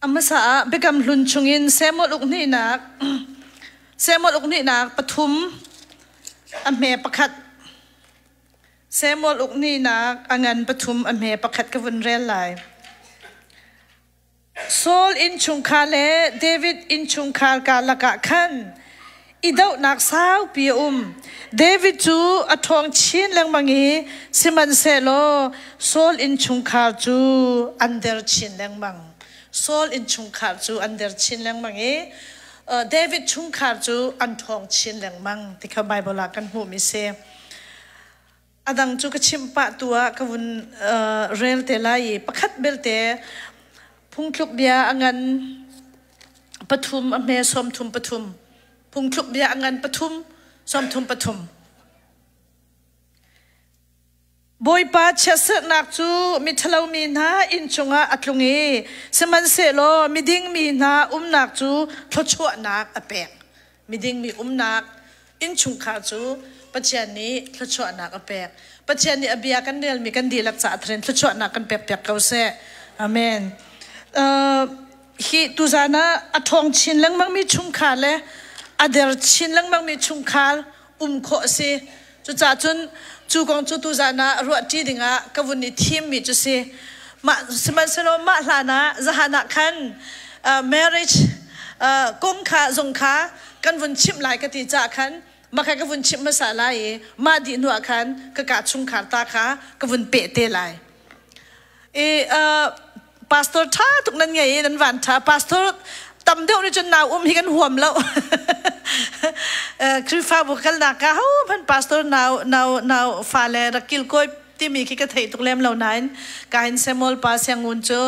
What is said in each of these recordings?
A hmasa ah Biakam Hlun chungin Samuel uk hnihnak Samuel uk hnihnak pathum a hme pakhat Samuel uk hnihnak a ngan pathum a hme pakhat ka vun rel lai. Saul innchungkhar le David innchungkhar karlak ah khan i dohnak saupi a um. David cu a ṭhawng chin lengmang i sihmanhsehlaw Saul innchungkhar cu an der chin lengmang. Saul innchungkhar cu an der chin lengmang i David chungkhar cu an ṭhawng chin lengmang ti kha Baibal ah kan hmuhmi si. A dang cu ka chimh pah tu ah ka vun rel te lai i pakhat belte phungthluk bia a ngan pathum a hme 33 phungthluk bia a ngan pathum 33. Bawipa chiatserhnak cu miṭhalo mi hna inn cungah a tlung i sihmanhsehlaw miding mi hna umnak cu thluachuahnak a pek. Miding mi umnak innchungkhar cu Pathian nih thluachuahnak a pek. Pathian nih a bia kan relmi kan dihlak caah tharen thluachuahnak kan pek piak ko seh. Amen. Hi tuzan ah a ṭhawng chin lengmangmi chungkhar le a der chin lengmangmi chungkhar um khawh a si. Cucaah cun cu kong cu tuzan ah ruahṭi dingah ka vun i thimmi cu si. Mah sihmanhsehlaw mah hlan ah zahan ah khan marriage kong kha zong kha kan vun chimh lai ka ti caah khan mah kha ka vun chimh hmasa lai i mah dih hnu ah khan ka ka chungkhar ta kha ka vun peh te lai. I pastor ṭha tuk nan ngei i nan van ṭha. Pastor tam deuh nih cun nau um hi kan huam lo. Khrihfabu kalnak ah hohmanh pastor nau nau nau fale rak kilkawi timi khi ka thei tuk lem lo nain kain Samuel pa siangun cu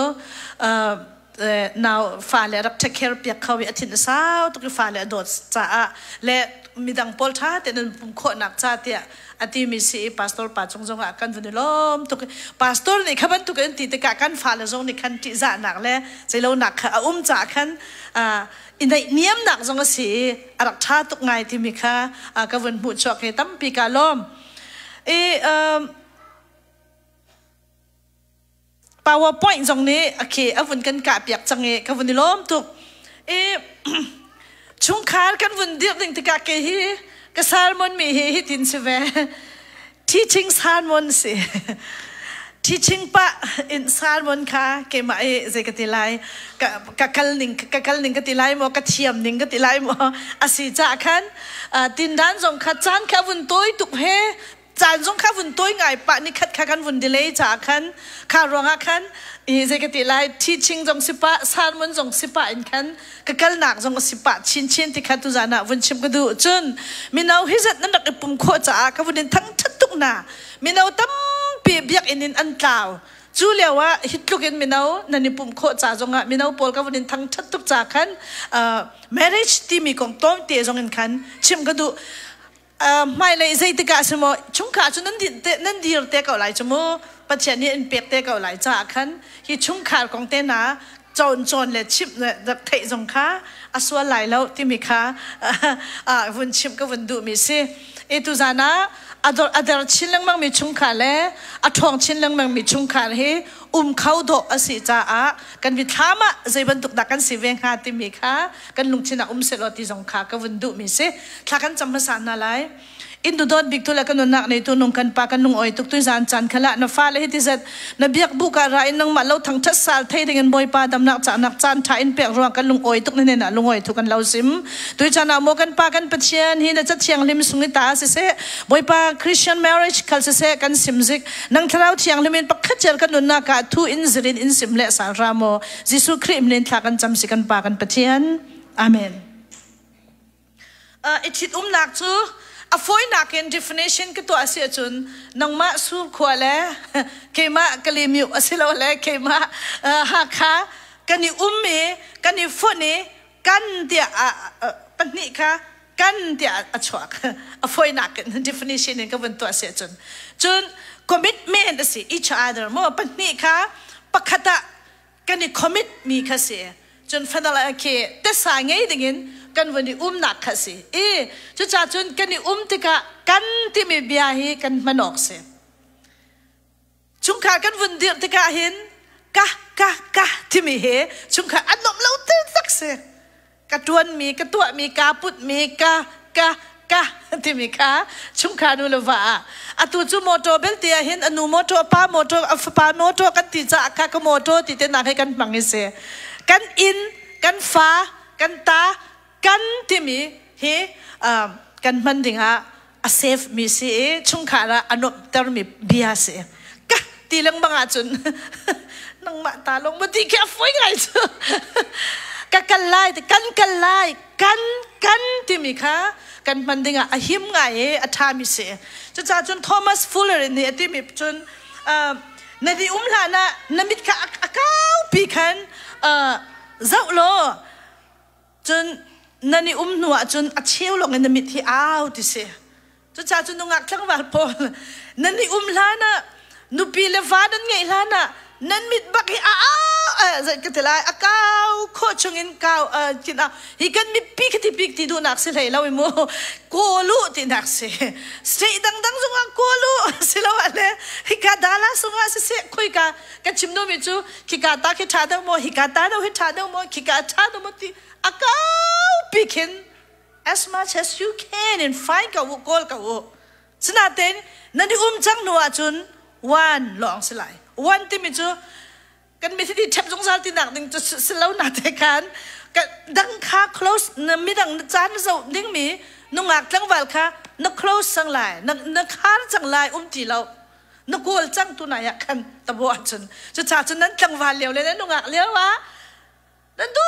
nau fale rak take care piak kho i a thin a sau tuk i fale a dawt caah le midang pawl ṭha tein an pum khawhnak ca tiah a timi si i pastor pa cung zongah kan vun i lawm tuk. Pastor nih kha bantuk in ti tikah kan fale zong nih khan ṭihzahnak le zeilonak kha a um caah khan i naihniamnak zong a si i a rak ṭha tuk ngai timi kha ka vun hmuh chuak hi tampi ka lawm. I PowerPoint zong nih okay a vun kan kah piak cang i ka vun i lawm tuk. I chungkhar kan vun dirh ding tikah ke hi ka sermon mi hi hitin si ve. Teaching sermon si. Teaching pa in sermon kha keimah i zei ka ti lai ka kal ning ka kal ning ka ti lai maw ka thiam ning ka ti lai maw asi ca khan tindan zong kha caan kha vun tawi tuk he caan zong kha vun tawi ngai pah ni khat kha kan vun delay caah khan kha ruangah khan i zei ka ti lai teaching zong si pah sermon zong si pah in khan ka kalnak zong a si pah chinchin ti kha tuzan ah vun chim ka duh. Cun mino hi zat nan rak i pum khawh caah ka vun in thangthat tuk na mino tampi biakinn in an tlau cu lio ah hi tluk in mino nan i pumh khawh ca zongah mino pawl ka vun in thangthat tuk ca khan marriage timi kong tlawmte zong in khan chim ka duh. Hmailei zeitik ah si maw chungkhar cu nan dir te nan dir te ko lai cu mu. Pathian nih in pek te ko lai caah khan hi chungkhar kong te na cawn cawn le chimh le rak theih zong kha a sual lai lo timi kha vun chimh ka vun duhmi si. E tuzan ah a der chin lengmang mi chungkhar le a ṭhawng chin lengmang mi chungkhar hi um kho dawh a si caah kan mithlam ah zei bantuk dah kan si ve hnga timi kha kan lungthin ah um sehlaw ti zong kha ka vun duhmi si. Thla kan cam hmasa hna lai. In tu dawt bik tu le kan nunnak nei tu nung kan pa kan lung oi tuk tu zan caan khala na fa le hi ti zat na biak bu ka ra in nangmah lo thang that sal thei ding in Bawipa damnak cahnak caan tha in pek ruang kan lung oi tuk ne na lung oi thu kan lo sim tu chan ah mo kan pa kan Pathian hi na ca thianghlim sung i ta si se Bawipa Christian marriage khal si se kan sim zik nang thlarau thianghlim in pakhat cel kan nunnak ah thu in zirin in sim le sal ra mo Jesuh Khrih min thla kan cam si kan pa kan Pathian. Amen. I thit umnak cu a fawinak in definition ka tuah si ahcun nangmah sur khua le keimah Kalemiu asilole keimah Hakha kan i um i kan i fonh i kan tiah pahnih kha kan tiah a chuak. A fawinak in definition in ka vun tuah si ahcun cun commitment a si each other mu pahnih kha pakhat ah kan i commit mi kha si. Cun fadal khi tesa ngei dingin kan vun i umnak kha si i cucaah cun kan i um tikah kan timi bia hi kan hman awk si. Chungkhar kan vun dirh tikah hin. Ka ka ka timi he chungkhar an nuam lo tak si. Ka ṭuanmi, ka tuahmi, kaa putmi, ka ka ka timi kha chungkhar nu le va ah atu cu motor belte ah hin a nu motor, a pa motor, a fapa motor kan ti caah kha ka motor ti te nak he kan hmang i si. Kan inn, kan fa, kan ta, kan timi hi kan hman dingah a safe mi si i chungkhar ah a nuamhtermi bia si. Ka ti lengmang ahcun nangmah ta lawng ma ti khi a fawi ngai cu. Ka kal lai, kan kal lai, kan kan timi kha kan hman dingah a him ngai i a ṭhami si. Cucaah cun Thomas Fuller nih a timi cun na di um hlan ah na mit kha a kaupi khan zoh law Cun nan i um hnu ahcun a cheu lawng in na mit hi au ti si. Cucaah cun nungak tlangval pawl nan i um hlan ah nupi le va nan ngeih hlan ah nan mit bak hi a au zei ka ti lai a kau khawh chungin kau kin au hi kan mitpi khi ti pik ti duhnak si hlei lo i mu kawl u tinak si state dangdang zongah kawl u siloah le hika dala sungah siseh khoika kan chim duhmi cu khika ta khi ṭha deuh maw hika ta deuh hi ṭha deuh maw khika ṭha deuh maw ti a kaupi khin as much as you can in find ko u kawl ko u sinain nan i um cang hnu ahcun one lawng si lai one timi cu kan mi thi ṭhep zungzal ti nak ding cu si lo na te khan dang kha close na midang na caan na zoh dingmi nungak tlangval kha na close cang lai na khar cang lai um ti lo na kawl cang tu nai ah khan tabo ahcun cucaah cun nan tlangval lio le nan nungak lio ah nan du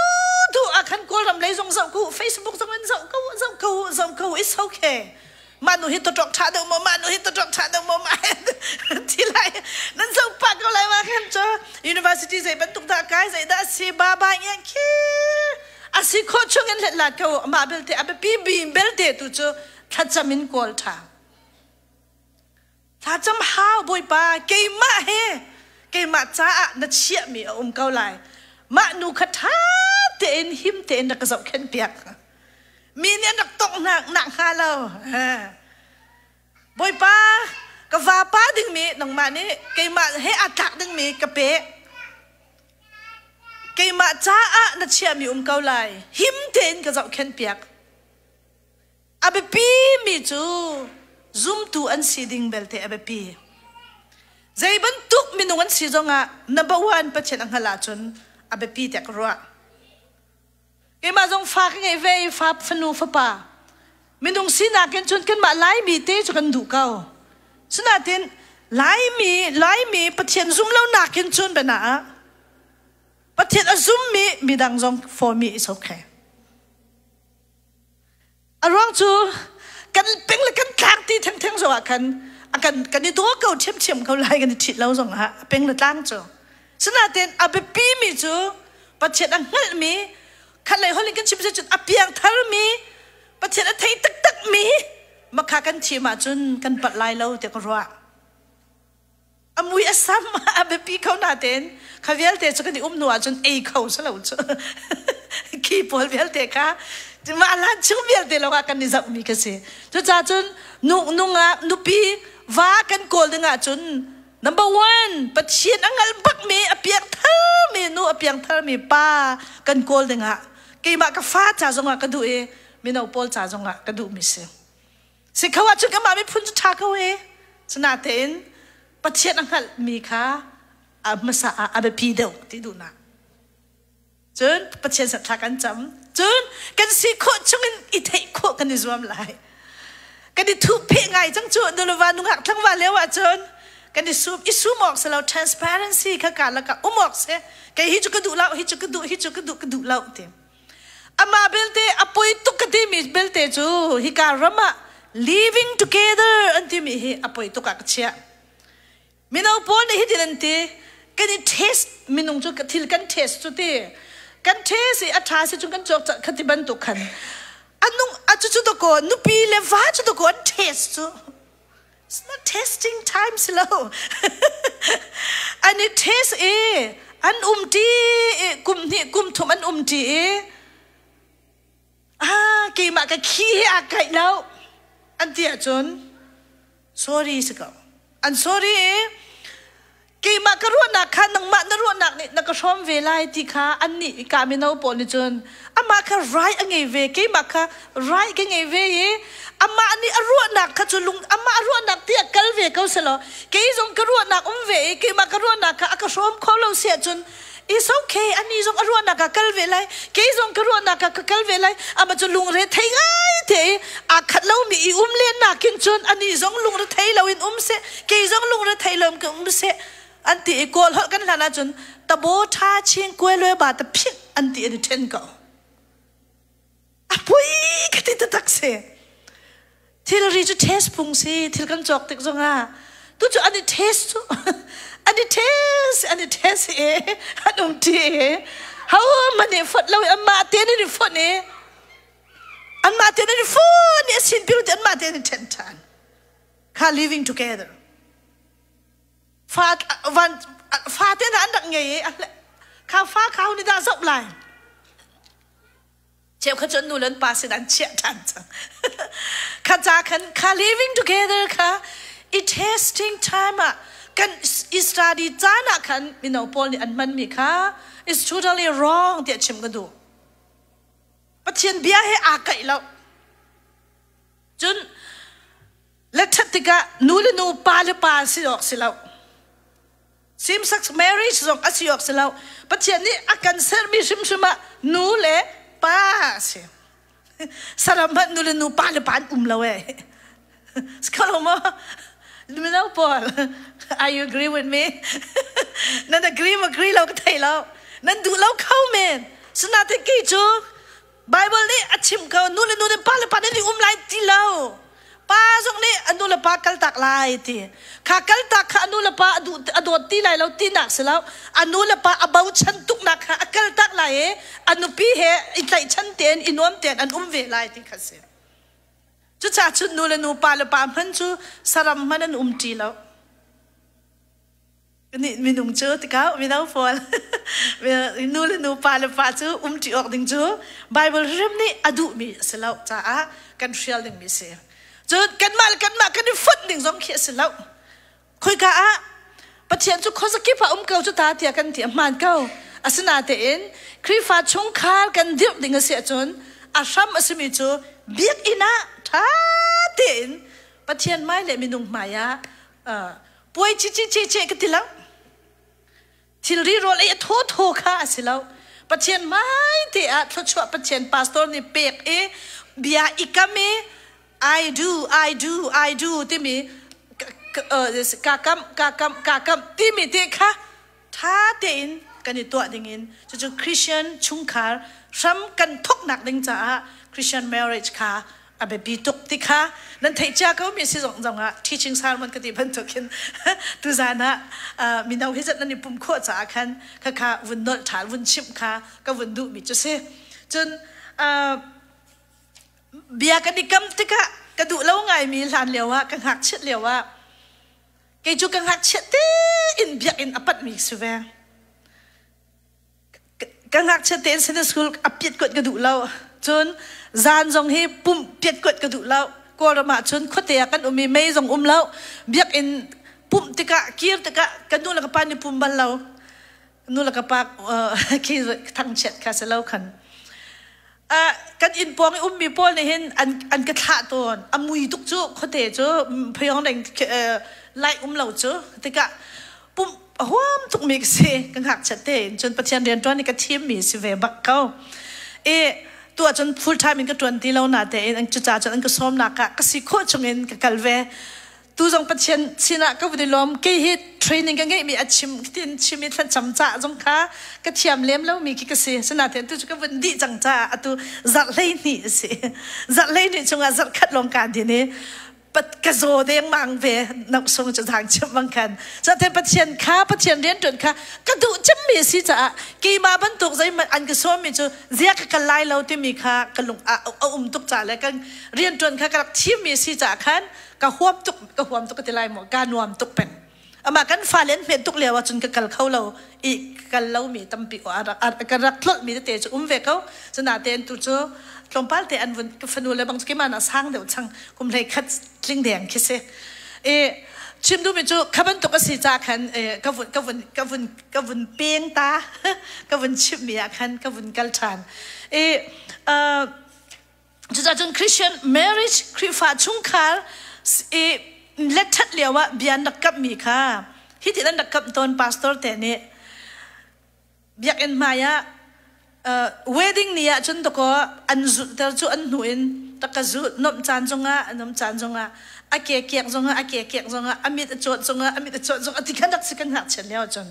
du ah khan kawlram lei zong zoh ko Facebook zong in zoh ko zoh ko zoh ko it's okay mah nu hi tawṭawk ṭha deuh maw mah nu hi tawṭawk ṭha deuh maw mah ti lai nan zoh pah ko lai ma khan cu university zei bantuk dah kai zei dah si ba ba ngiang khi a si khawh chung in hlet lat ko mah belte a biapi belte tu cu thlacam in kawl ṭha Thlacam hau Bawipa keimah he keimah caah na chiahmi a um ko lai. Mah nu kha ṭha tein him tein rak ka zohkhenh piak. Mi nih an rak tongh nak hnga lo. Bawipa ka vapa dingmi nangmah nih keimah he aa tlak dingmi ka pe. Keimah caah na chiahmi um ko lai. Him tein ka zohkhenh piak. A biapimi cu zumtu an si ding belte a biapi. Zei bantuk minung an si zongah number one Pathian a hngalh ahcun a biapi tiah ka ruah. Keimah zong fa ka ngei ve i fa fanu fapa. Minung sinak in cun kanmah Laimi te cu kan duh ko. Sinain Laimi Laimi Pathian zum lo nakin cun bana ah Pathian a zummi midang zong for me is okay. A ruang cu kan peng le kan tlang ti thengtheng zong ah khan a kan kan i daw ko ṭhiamṭhiam ko lai kan i ṭhit lo zong ah a peng le tlang cu. Sinain a biapi mi cu Pathian a hngalhmi khat lei holh in kan chim si cun a piangtharmi Pathian a thei taktakmi makha kan thim ahcun kan palh lai lo tiah ka ruah. A mui a sam a biapi kho natein kha vialte cu kan i um hnu ahcun ei kho si lo cu. Khi pawl vialte kha mah hlan chung vialte lawngah kan i zohmi ka si. Cucaah cun nu nungak nupi va kan kawl ding ahcun number one Pathian a ngal bakmi a piangtharmi nu a piangtharmi pa kan kawl dingah keimah ka fa ca zongah ka duh i mino pawl ca zongah ka duhmi si. Si kho ahcun kanmah miphun cu ṭha ko e. Sinain Pathian a hngalhmi kha a hmasa ah a biapi deuh ti duhnak. Cun Pathian sin thla kan cam. Cun kan si khawh chungin i theih khawh kan i zuam lai. Kan i thuhpheh ngai cang cu nuleva nungak tlangval lio ahcun kan i sum i sum awk si lo transparency kha ka lakah um awk si. Kei hi cu ka duh lo, hi cu ka duh, hi cu ka duh, ka duh lo ti. Amah belte a poi tuk ka timi belte cu hika ram ah living together an timi hi a poi tuk ah ka chiah. Mino pawl nih hitin an ti kan i test minung cu thil kan test cu ti kan test i a ṭha si cun kan cawk kha ti bantuk khan anung a cu cu dakaw nupi le va cu dakaw an test cu It's not testing time si lo. An i test i an um ṭi i kum hnih kum thum an um ṭi i ah keimah ka khi hi aa kaih lo an ti ahcun sorry si ko. An sorry i. Keimah ka ruahnak kha nangmah na ruahnak nih na ka hrawm ve lai ti kha annih ka mino pawl nih cun amah kha rai a ngei ve, keimah kha rai ka ngei ve i amah nih a ruahnak kha cu lung amah a ruahnak ti ah kal ve ko selaw kei zong ka ruahnak um ve i keimah ka ruahnak kha a ka hrawm kho lo si ahcun it's okay, ani zong a ruahnak ah kal ve lai, kei zong ka ruahnak ah ka kal ve lai. Amah cu lungre thei ngai te i aa khat lomi i um len nakin cun ani zong lungre thei loin um seh, kei zong lungre thei loin ka um seh an ti i Kawl holh kan hlan ahcun tabo tha ching kuai lue ba ta phit an ti an i ṭhen ko. A pui ka ti taktak si. Thilri cu test phung si, thil kan cawk tik zongah tu cu an i test cu an i test an i test i an um ṭi i ho man i fonh lo i anmah te nih i fonh i anmah te nih i fonh i a sin piru te anmah te nih ṭhen ṭhan kha living together. Fa van fa te hna an rak ngei i kha fa kha ho nih dah zoh lai? Cheukhat cu an nu le an pa sin an chiah ṭhan cang. Kha ca khan kha living together kha i testing time ah kan i study caan ah khan mino pawl nih an hmanmi kha is totally wrong tiah chim ka duh. Pathian bia he aa kaih lo. Cun le ṭhat tikah nu le nu, pa le pa si awk si lo. Same sex marriage zong a si awk si lo. Pathian nih a kan sermi hrimhrim ah nu le pa a si. Saram hmanh nu le nu, pa le pa an um lo eh. Skalo mo? Mino pawl, are you agree with me? Nan agree ma agree lo ka thei lo. Nan duh lo kho men. Sinain kei cu Bible nih a chim ko, nu le nu le pa le pa nan i um lai ti lo. Pa zong nih a nu le pa kaltak lai ti. Kha kaltak kha a nu le pa a duh a dawt ti lai lo tinak si lo. A nu le pa a bochan tuknak kha a kaltak lai i a nupi he i tlaihchan tein i nuam tein an um ve lai ti kha si. Cucaah cun nu le nu pa le pa hman cu saram hman an um ṭi lo. Nih minung cu tikah mino pawl nu le nu, pa le pa cu umṭi awk ding cu Bible hrim nih a duhmi a si lo caah kan hrial dingmi a si. Cun kanmah le kanmah kan i fonh ding zong khi a si lo. Khoika ah Pathian cu khuazakip ah um ko cu ta tiah kan ti, a hmaan ko. Asinain Khrihfa chungkhar kan dirh ding a si ahcun a hram a simi cu biakinn ah ṭha tein Pathian hmai le minung hmai ah puai ci ci ce ce ka ti lo. Thilri rawl ei a thaw thaw kha a si lo. Pathian hmai te ah thluachuah Pathian pastor nih pek i bia i kam i I do, I do, I do timi ka kam, ka kam, ka kam timi te kha ṭha tein kan i tuah dingin cucu Christian chungkhar hram kan thawknak ding caah Christian marriage kha a biapi tuk ti kha nan theih cia ko mi si zong zong ah teaching sermon ka ti bantukin tuzan ah mino hi zat nan i pum khawh caah khan kha kha vun nolh ṭhan vun chimh kha ka vun duh mi cu si. Cun bia kan i kam tikah ka duh lo ngaimi hlan lio ah, ka ngakchiat lio ah, kei cu ka ngakchiat tein biakinn a panh mi si ve. Ka ngakchiat tein Sunday school a piat kuat ka duh lo. Cun zan zong hi pumh piat kuat ka duh lo. Kawlram ah cun khuate ah kan um i mei zong um lo. Biakinn pumh tikah kir tikah ka nu le ka pa nih pum bal lo. Nu le ka pa khi thangchiat kha si lo khan. Kan inn pawng i ummi pawl nih hin an ka thlah tawn. A mui tuk cu khuate cu phayong reng lai um lo cu tikah pumh a huam tukmi ka si. Ka ngakchiat tein cun Pathian rianṭuan i ka thimmi si ve bak ko. I tu ahcun full time in ka ṭuan ti lo na tein cucaah cun an ka sawmnak ah ka si khawh chungin ka kal ve. Tu zong Pathian sinah ka vun i lawm. Kei hi training ka ngeihmi a chim tin chim i thlacam ca zong kha ka thiam lem lomi khi ka si. Sinain tu cu ka vun dih cang caah atu zarh 12 a si. Zarh 12 chungah zarh khat lawng kaa din i pat ka zaw dengmang ve nok sung cu zang chim bang khan. Zaten Pathian kha, Pathian rianṭuan kha ka duh cemmi a si caah keimah bantuk zeihmanh an ka sawmmi cu zia ka kal lai lo timi kha ka lung ah a um tuk caah le kan rianṭuan kha ka rak thimmi a si caah khan ka huam tuk, ka huam tuk ka ti lai maw, ka nuam tuk peng. Amah kan fale an hmet tuk lio ahcun ka kal kho lo i ka kal lomi tampi ka rak tlolhmi tete cu um ve ko. Cunatein tu cu tlawmpal te an vun ka fanu le bang cu keimah nak sang deuh chang kum 11 tling deng khi si. I Chim duhmi cu kha bantuk a si ca khan ka vun ka vun ka vun ka vun peng ta ka vun chimmi ah khan ka vun kal ṭhan. I cucaah cun Christian marriage Khrihfa chungkhar i let ṭhat lio ah bia an rak kamhmi kha hitin an rak kamh tawn pastor te nih biakinn hmai ah wedding ni ah cun dakaw an zulhter cu an hnu in tak ka zulh nomh caan zongah nomh caan zongah a ke kek zongah a ke kek zongah a mit a cawt zongah a mit a cawt zongah ti khan rak si kan ngakchiat lio cun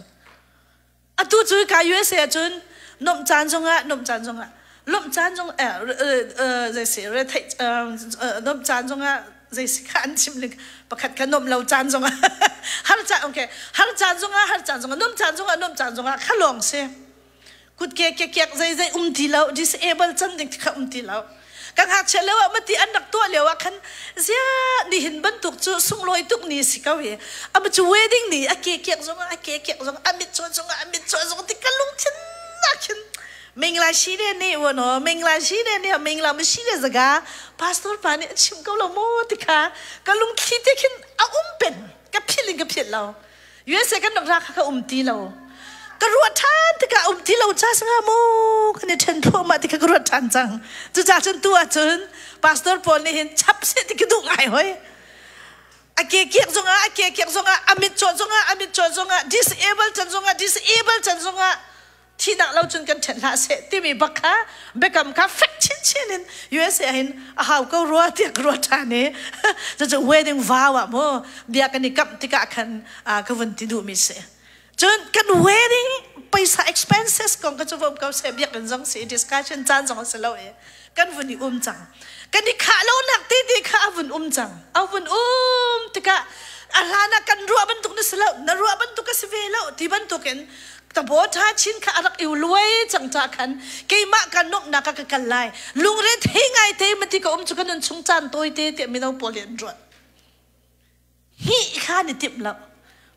atu cu ka USA ah cun nomh caan zongah nomh caan zongah lomh caan zong zei si re theih nomh caan zongah zei si kha an chim ling pakhat kha nomh lo caan zongah har caan okay har caan zongah har caan zongah nomh caan zongah nomh caan zongah kha lawng si kutke ke kek zei zei um ti lo disable can ding kha um ti lo ka ngakchia lio ah mati an rak tuah lio ah khan zia nihin bantuk cu sunglawi tuk ni si ko hi ama cu wedding ni a ke kek zongah a ke kek zongah a mit chuan zongah a mit chuan zongah ti ka lungthin nak khin မင်္ဂလာရှိတဲ့နေ့ပေါ့နော်မင်္ဂလာရှိတဲ့နေ့မင်္ဂလာမရှိတဲ့စကား pastor ပါနေအချင်ကောလို့မို့တခါကလုံခီတဲ့ခင်အုံးပင်ကဖြစ်လင်ကဖြစ်လော USA kan rak ra kha um ti lo ka ruat ṭhan tikah um ti lo cha sanga mu kan i ṭhen thluahmah ti kha ka ruat ṭhan cang cucaah cun tu ahcun pastor pawl nih hin chap seh ti ka duh ngai hoi a ke kiak zongah a ke kiak zongah a mit caw zongah a mit caw zongah disable can zongah disable can zongah thihnak lo cun kan ṭhen hlah seh timi bak kha biakam kha fek chinchin in USA hin a hau ko rua tiah ka ruat ṭhan i cucu wedding vow ah mu bia kan i kamh tikah khan ka vun ti duhmi si. Cun kan wedding paisa expenses kong ka cu vom ko seh biakinn zong si discussion caan zong a si lo i kan vun i um cang. Kan i khah lonak ti ti kha a vun um cang. A vun um tikah a hlan ah kan ruah bantuk na si lo na ruah bantuk a si ve lo ti bantukin tabo tha chin kha a rak i luai cang ca khan keimah ka nuamhnak ah ka kal lai lungre thei ngai te mati ka um cu ka nun chung caan tawi te tiah mino pawl nih an ruat hi kha ni timh lo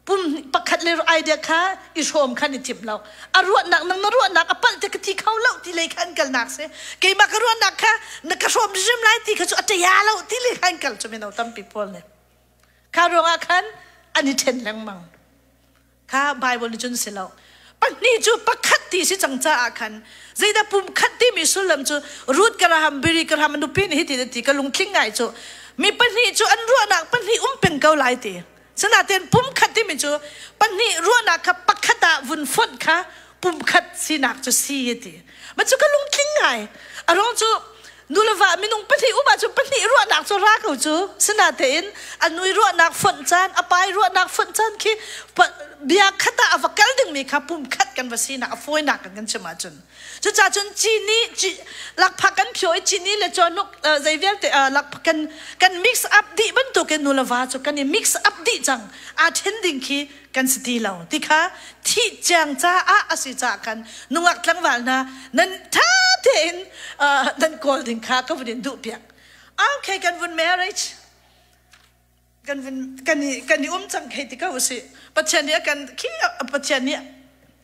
pum pakhat le idea kha i hrawm kha ni timh lo a ruahnak nang na ruahnak a palh te ka thi kho lo ti lei kha an kalnak si keimah ka ruahnak kha na ka hrawm hrim lai ti kha cu a ṭaya lo ti lei kha an kal cu mino tampi pawl nih kha ruangah khan an i ṭhen lengmang Kha Bible nih cun si lo. Pahnih cu pakhat ti si cang caah khan zeidah pum khat timi sullam cu Ruth Graham, Billy Graham nupi nih hiti ti ka lungtling ngai cu mi pahnih cu an ruahnak pahnih um peng ko lai ti. Sinain pum khat timi cu pahnih ruahnak kha pakhat ah vun fonh kha pum khat sinak cu si ti. Ma cu ka lungtling ngai. A ruang cu nuleva minung pahnih um ahcun pahnih ruahnak cu ra ko cu sinatein a nui ruahnak fonh caan a pai ruahnak fonh caan khi bia khat ah a va kal dingmi kha pum khat kan va sinak a fawinak kan kan chim ahcun cucaah cun cini lakphak kan phio i cini le cawhnuk zei vialte lakphak kan kan mix up dih bantukin nuleva cu kan i mix up dih cang aa then ding khi kan si ti lo ti kha thih ciang caah a si caah khan nungak tlangval hna nan ṭha tein nan kawl ding kha ka vun in duh piak okay kan vun marriage kan vun kan i kan i um cang khei ti ko usih Pathian nih a kan khi Pathian nih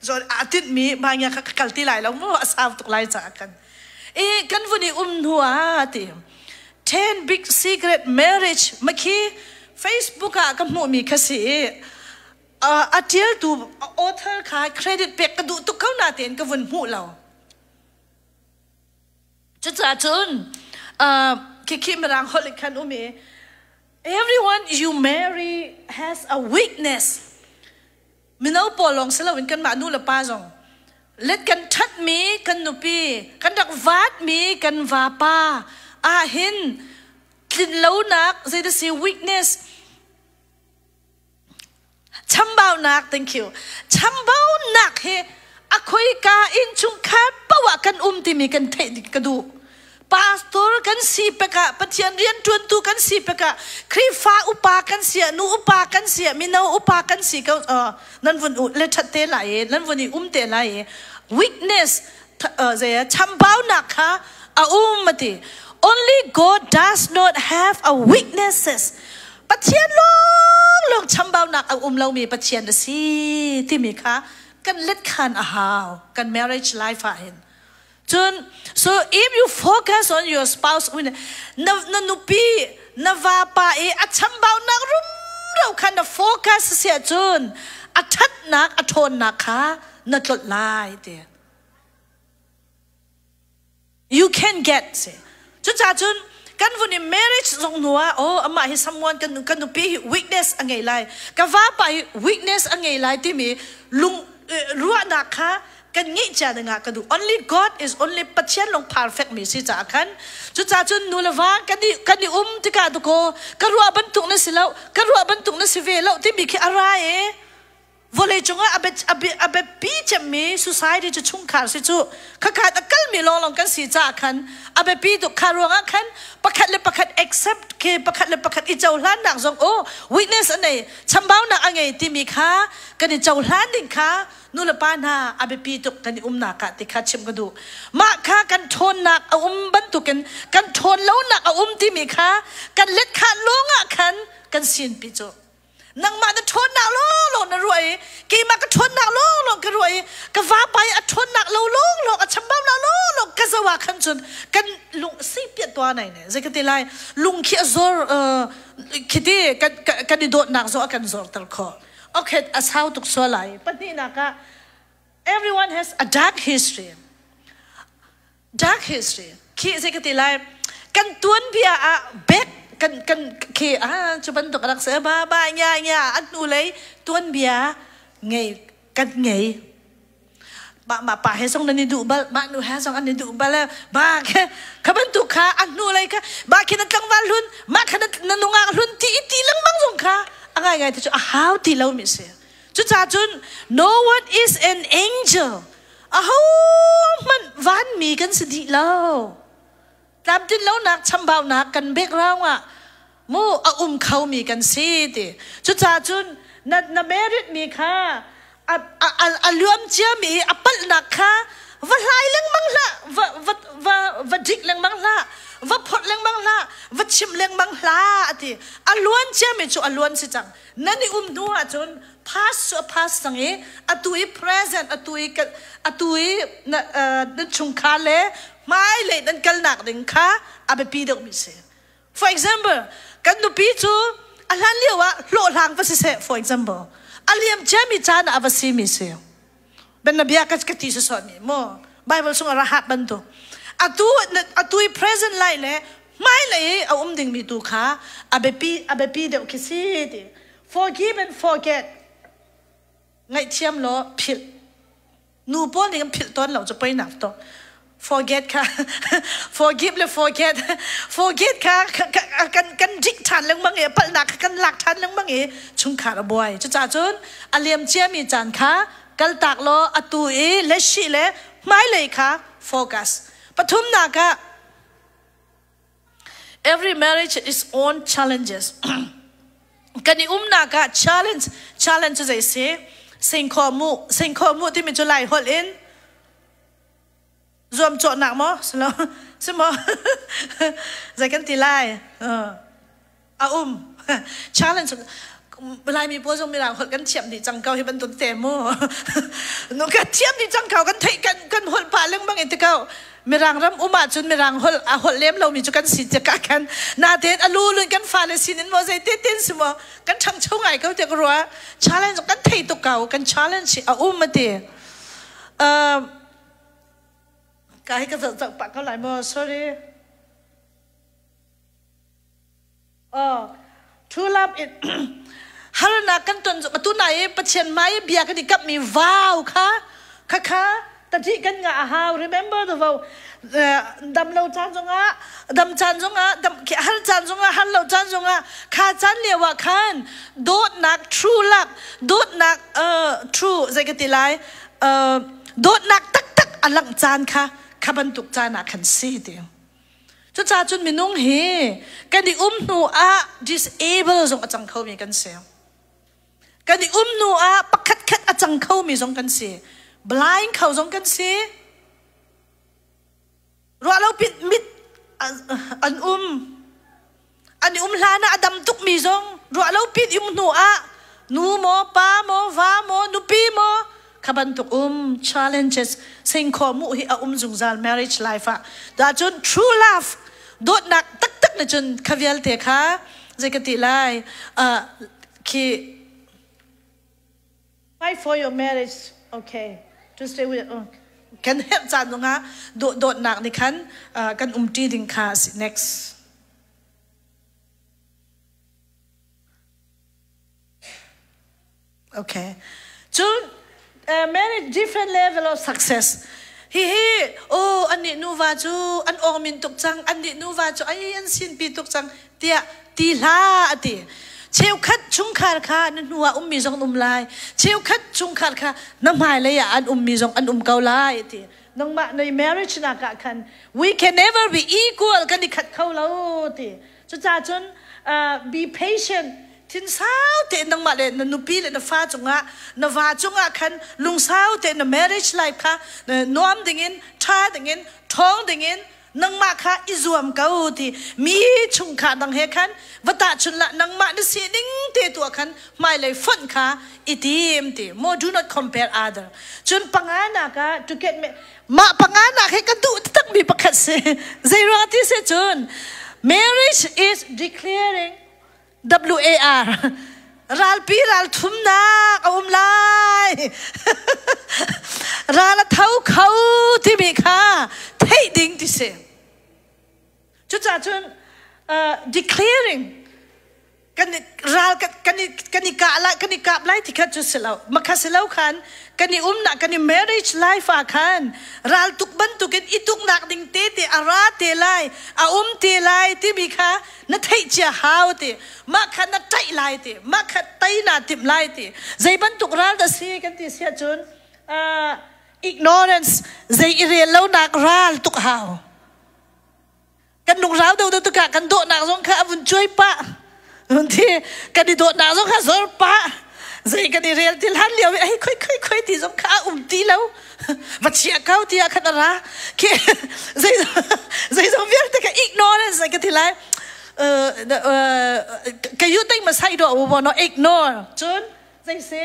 zawn a tinhmi mahngia kha ka kal ti lai lo mu a sau tuk lai caah kan i kan vun i um hnu ah ti 10 big secret marriage makhi Facebook ah ka hmuhmi kha si i a ṭialtu author kha credit pek ka duh tuk ko natein ka vun hmuh lo. Cucaah cun khikhi mirang holh in khan um i everyone you marry has a weakness. Mino pawl lawng si loin kanmah nu le pa zong let kan ṭhatmi kan nupi kan rak vatmi kan vapa ah hin tlinlonak zeidah si weakness Chambaunak, thank you. Chambaunak hi a khoika innchungkhar paoh ah kan um timi kan theih ding ka duh. Pastor kan si pekah, Pathian rianṭuantu kan si pekah, Khrihfa upa kan si ah, nu upa kan si ah, mino upa kan si ko nan vun le ṭhat te lai i, nan vun i um te lai i, weakness zei chambaunak kha a um ati. Only God does not have a weaknesses. Pathian lawnglawng chambaunak a um lomi Pathian a si timi kha kan let khan a hau kan marriage life ah hin. Cun so if you focus on your spouse na, na nupi na vapa i a chambaunak rum ro kha na focus si ahcun a ṭhatnak a ṭhawnnak kha na tlolh lai ti. You can get si. Cucaah cun kan vun i marriage zong hnu ah oh amah hi someone kan kan nupi hi weakness a ngei lai ka vapa hi weakness a ngei lai timi lung ruahnak kha kan ngeih cia dingah ka duh. Only God is only Pathian lung perfect mi si caah khan cucaah cun nu le va kan i kan i um tikah dakaw ka ruah bantuk na si lo ka ruah bantuk na si ve lo timi khi a ra i vawlei cungah a biapi cemmi society cu chungkhar si cu khakhat a kalmi lawnglawng kan si caah khan a biapi tuk. Kha ruangah khan pakhat le pakhat accept khi pakhat le pakhat i cohlannak zong o witness a nei chambaunak a ngei timi kha kan i cohlan ding kha nu le pa hna a biapi tuk kan i umnak ah ti kha chim ka duh. Mah kha kan ṭhawnnak a um bantukin kan ṭhawn lonak a um timi kha kan let khan lawngah khan kan sinpi cu nangmah na ṭhawnnak lawnglawng na ruah i keimah ka ṭhawnnak lawnglawng ka ruah i ka vapa i a ṭhawnnak lo lawnglawng a chambaunak lawnglawng ka zoh ah khan cun kan lung si piah tua nai ne. Zei ka ti lai, lung khi a zor khiti kan i dawtnak zong a kan zorter khawh. Okay, a sau tuk sual lai. Pahnihnak ah, everyone has a dark history. Dark history khi zei ka ti lai, kan tuanbia ah back kan kan khi ah cu bantuk rak se ba ba nya nya an hnu lei tuanbia ngei kan ngei. Ma ma pa he zong nan i duh bal, ma nu he zong an i duh bal ba khe kha bantuk kha an hnu lei kha ba khi na tlangval hlun ma kha na nungak hlun ti ti lengmang zong kha a ngai ngai te cu a hau ti lo mi si. Cucaah cun no one is an angel. Ahohmanh vanmi kan si dih lo. Tlamtlin lonak chambaunak kan background ah mu a um khomi kan si ti. Cucaah cun na, na merit mi kha a, a, a, a luam ciami a palhnak kha va hlai lengmang hlah, va, va, va, va dik lengmang hlah, va phawt lengmang hlah, va chim lengmang hlah a ti. A luan ciami cu a luan si cang. Nan i um hnu ahcun past cu a past cang i atu i present atu i atu i na, nan chungkhar le hmailei nan kalnak ding kha a biapi deuhmi si. For example, kan nupi cu a hlan lio ah hlawhhlang va si seh, for example, a liam ciami caan ah a va simi si. Ben na bia ka ka ti sawsawh mi mo Bible chung a rahat bantuk atu atu i present lai le hmailei a um dingmi tu kha a biapi a biapi deuh khi si ti. Forgive and forget, ngaihthiam law philh. Nu pawl nih kan philh tawn lo cu poi nak to forget kha forgive le forget forget kha kan kan dik ṭhan lengmang i palhnak kha kan lak ṭhan lengmang i chungkhar a buai. Cucaah cun a liam ciami caan kha kaltak law atu i le shi le hmailei kha focus. Pathumnak ah, every marriage is own challenges. Kan i umnak ah challenge. Challenge cu zei si? Singkhaw mu. Singkhaw mu timi cu Lai holh in zuamcawhnak maw silo si maw zei kan ti lai a um challenge. Laimi pawl zong Mirang holh kan thiam dih cang ko hi bantuk te mu nu kan thiam dih cang ko kan theih kan kan holh pah lengmang in ti ko. Mirang ram um ahcun Mirang holh a holh lem lomi cu kan si tikah khan natein a lu lun kan fale sinin maw zei te tin si maw kan ṭhangcho ngai ko tiah ka ruah. Challenge kan thei tuk ko kan challenge a um a ti. Ka hi ka zoh zoh pah ko lai maw, sorry. Oh, true love it harnak kan ton atu na i Pathian hmai i bia kan i kamhmi vow kha kha kha tati kan ngah a hau. Remember the vow. Dam lo caan zongah dam caan zongah dam har caan zongah har lo caan zongah kha caan lio ah khan dawtnak true love dawtnak true zei ka ti lai dawtnak taktak a langh caan kha kha bantuk caan ah khan si ti. Cucaah cun minung hi kan i um hnu ah disable zong a cang khomi kan si. Kan i um hnu ah pakhat khat a cang khomi zong kan si. Blind kho zong kan si. Ruah lo pit mit an um. An i um hlan ah a dam tukmi zong ruah lo pit um hnu ah nu maw pa maw va maw nupi maw kha bantuk um challenges singkhaw mu hi a um zungzal marriage life ah. Da cun true love dawtnak taktak na cun kha vialte kha zei ka ti lai. Khi fight for your marriage okay to stay with oh. Kan herh caan zongah dawtnak nih khan kan umṭi ding kha a si. Next. Okay. Cun marriage different level of success. Hihi oh annih nuva cu an awngmin tuk cang, annih nuva cu ai an sinpi tuk cang tiah ti hlah a ti. Cheukhat chungkhar kha na hnu ah ummi zong an um lai. Cheukhat chungkhar kha na hmailei ah an ummi zong an um ko lai a ti. Nangmah na marriage nak ah khan we can never be equal kan i khat kho lo ti. Cucaah cun be patient thinsau tein nangmah le na nupi le na fa cungah na va cungah khan lungsau tein na marriage life kha nuam dingin ṭha dingin ṭhawng dingin nangmah kha i zuam ko ti mi chungkhar dang he khan va tahchun lah nangmah na si ding te tu ah khan hmailei fonh kha i tim ti mo do not compare other cun panga nak ah to get me mah panga nak he ka duh taktak mi pakhat si zei ruang ti si cun marriage is declaring WAR ralpi ral thumnak a um lai ral a tho kho timi kha theih ding ti si cucaah cun declaring kan ral kan i kan i kah lai kan i kap lai ti kha cu si lo makha si lo khan kan i umnak kan i marriage life ah khan ral tuk bantukin i tuknak ding te te a ra te lai a um te lai timi kha na theih cia hau ti mah kha na ṭaih lai ti mah kha tei naa timh lai ti zei bantuk ral dah si kan ti si ahcun ignorance zei i rel lonak ral tuk hau kan lungrau deuh deuh tikah kan dawhnak zong kha a vun cuai pah ti kan i dawtnak zong kha zor pah zei kan i rel ti hlan lio i ai khoi khoi khoi ti zong kha a um ti lo va chia ko ti ah khan a ra khi zei zei zong vialte ka ignorance ka ti lai ka yu teng ma sai do wo no ignore cun zei se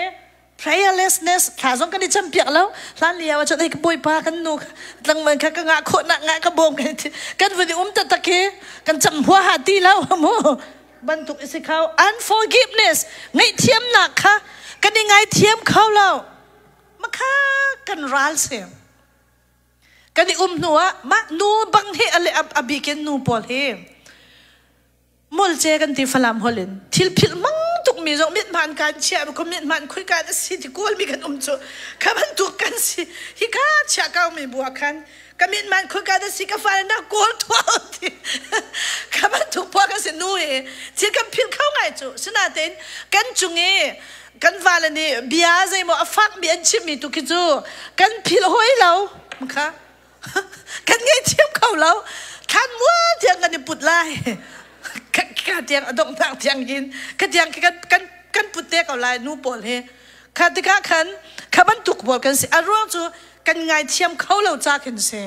prayerlessness thla zong kan i cam piak lo hlan lio ah cun hei ka bawipa kan nu tlangman kha ka ngah khawh nak ngah ka bawm kan kan vun i um taktak hi kan cam hua ha ti lo mu bantuk isi kho unforgiveness ngaihthiamnak kha kan i ngaithiam kho lo makha kan ral si kan i um hnu ah mah nu bang hi a le a bikin nu pawl hi Molce kan ti Falam holh in thil philh mang tukmi zong mithmaan kan chiah ko mithmaan khui kan si ti kawlmi kan um cu kha bantuk kan si hi ka chiah kau mi bua khan ka mithmaan khui kan si ka fale na kawl thua ti kha bantuk pua kan si nu he thil kan philh kho ngai cu sinatein kan cung i kan vale nih bia zeimaw a fak mi an chimmi tu khi cu kan philh hoi lo kha kan ngei thiam kho lo thlan mual tiang kan i put lai ka tiang a donghnak tiang in ka tiang kan kan kan put te ko lai nu pawl he kha tikah khan kha bantuk pawl kan si a ruang cu kan ngaithiam kho lo ca khin si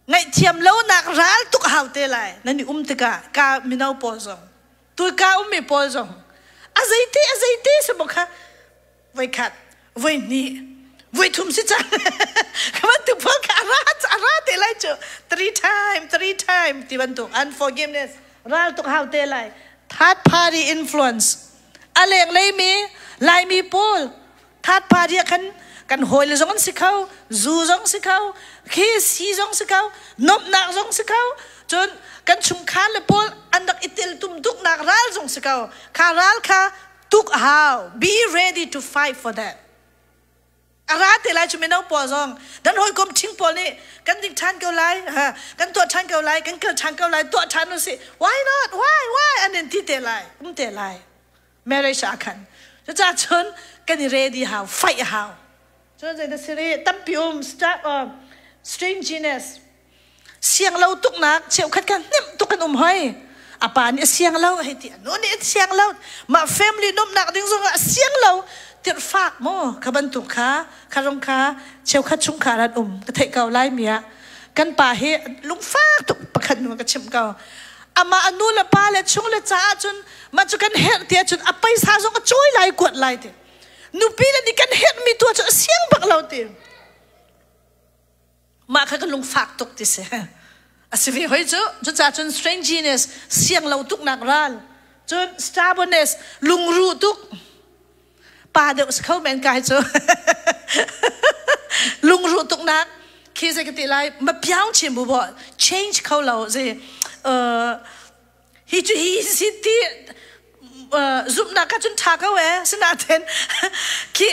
ngaihthiam lo nak ral tuk hau te lai nan i um tikah ka mino pawl zong tu ka ummi pawl zong a zeite a zeite si mo kha voikhat voihnih voithum si cang ka bantuk pawl kha a ra a ra te lai cu three time three time ti bantuk unforgiveness ral tuk hau te lai third party influence a leng lei mi laimi pawl third party ah khan kan hawi le zong an si kho zu zong si kho khi si zong si kho nomhnak zong si kho cun kan chungkhar le pawl an rak i tel tum tuknak ral zong si ko kha ral kha tuk a hau be ready to fight for that a ra te lai cu mino pawl zong dan hawikom ṭhing pawl nih kan ding ṭhan ko lai kan tuah ṭhan ko lai kan kal ṭhan ko lai tuah ṭhan usih why not why why an in ti te lai um te lai marriage ah khan cucaah cun kan i ready hau fight a hau cun zei da siri tampi um start stringiness Siang lo tuknak cheukhat kha hnemh tuk an um hoi. A pa nih a siang lo hei ti, a nu nih a siang lo, mah family nuamhnak ding zongah a siang lo. Tirhfak maw kha bantuk kha kha rong kha cheukhat chungkhar an um ka theih ko lai mi ah kan pa hi lungfak tuk pakhat nu ka chimh ko. Amah a nu le pa le chung le caah cun mah cu kan herh ti ahcun a paisa zong a cawi lai kuat lai ti. Nupi le nih kan herhmi tu cu a siang bak lo ti. Mah kha ka lungfak tuk ti si. A si ve hoi cu. Cucaah cun strangeness, siang lo tuknak ral. Cun stubbornness, lungruh tuk. Pa deuh si kho men kai cu. Lungruh tuk nak khi zei ka ti lai ma piang chin bu bo change kho lo zi hi cu hi si ti zumhnak ka cun tha ko e sinaten khi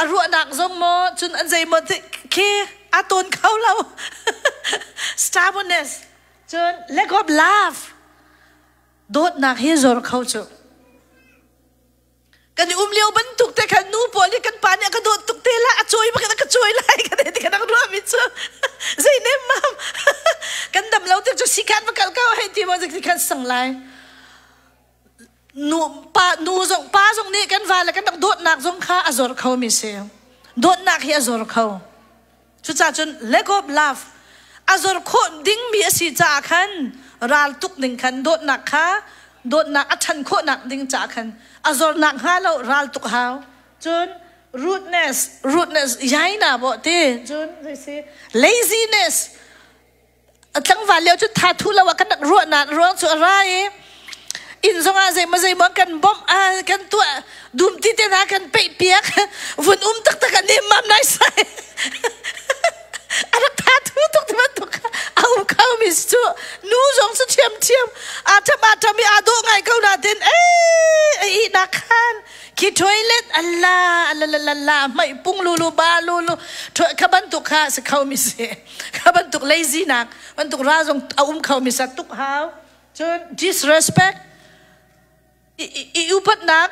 a ruahnak zong maw cun an zei maw khi a tawn kho lo. Stubbornness, cun lack of love, dawtnak hi zor kho cu. Kan i um lio bantuk te khan nu pawl nih kan pa nih a ka dawt tuk te la, a cawi bak in a ka cawi lai ka ti kan ruah mi cu zei nem mam. Kan dam lo tik cu sikhan va kal ko hei ti mo zik khan sang lai. Nu pa, nu zong pa zong nih kan va le kan dawtnak zong kha a zor kho mi si. Dawtnak hi a zor kho. Cucaah cun lack of love a zor khawh dingmi a si caah khan ral tuk ding khan dawtnak kha, dawtnak a ṭhan khawhnak ding caah khan a zornak hnga lo ral tuk hau. Cun rudeness, rudeness yaina bawh ti, cun zei si, laziness. Tlangval lio cu tha thu lo ah kan rak ruahnak ruang cu a ra i inn zongah zeimaw zeimaw kan bawmh, a kan tuah, dum ti te hna kan peih piak. Vun um taktak ah nemmam nai sai a rak tha thu tuk ti bantuk a um kho mi cu. Nu zong cu thiam thiam a tham a tham i aa dawh ngai ko na tin e i nak khan khi toilet alla alla la mai pung lulu ba lulu kha bantuk kha si kho mi si. Kha bantuk lazy nak bantuk ra zong a um kho mi sa tuk hau. Cun disrespect, i upatnak,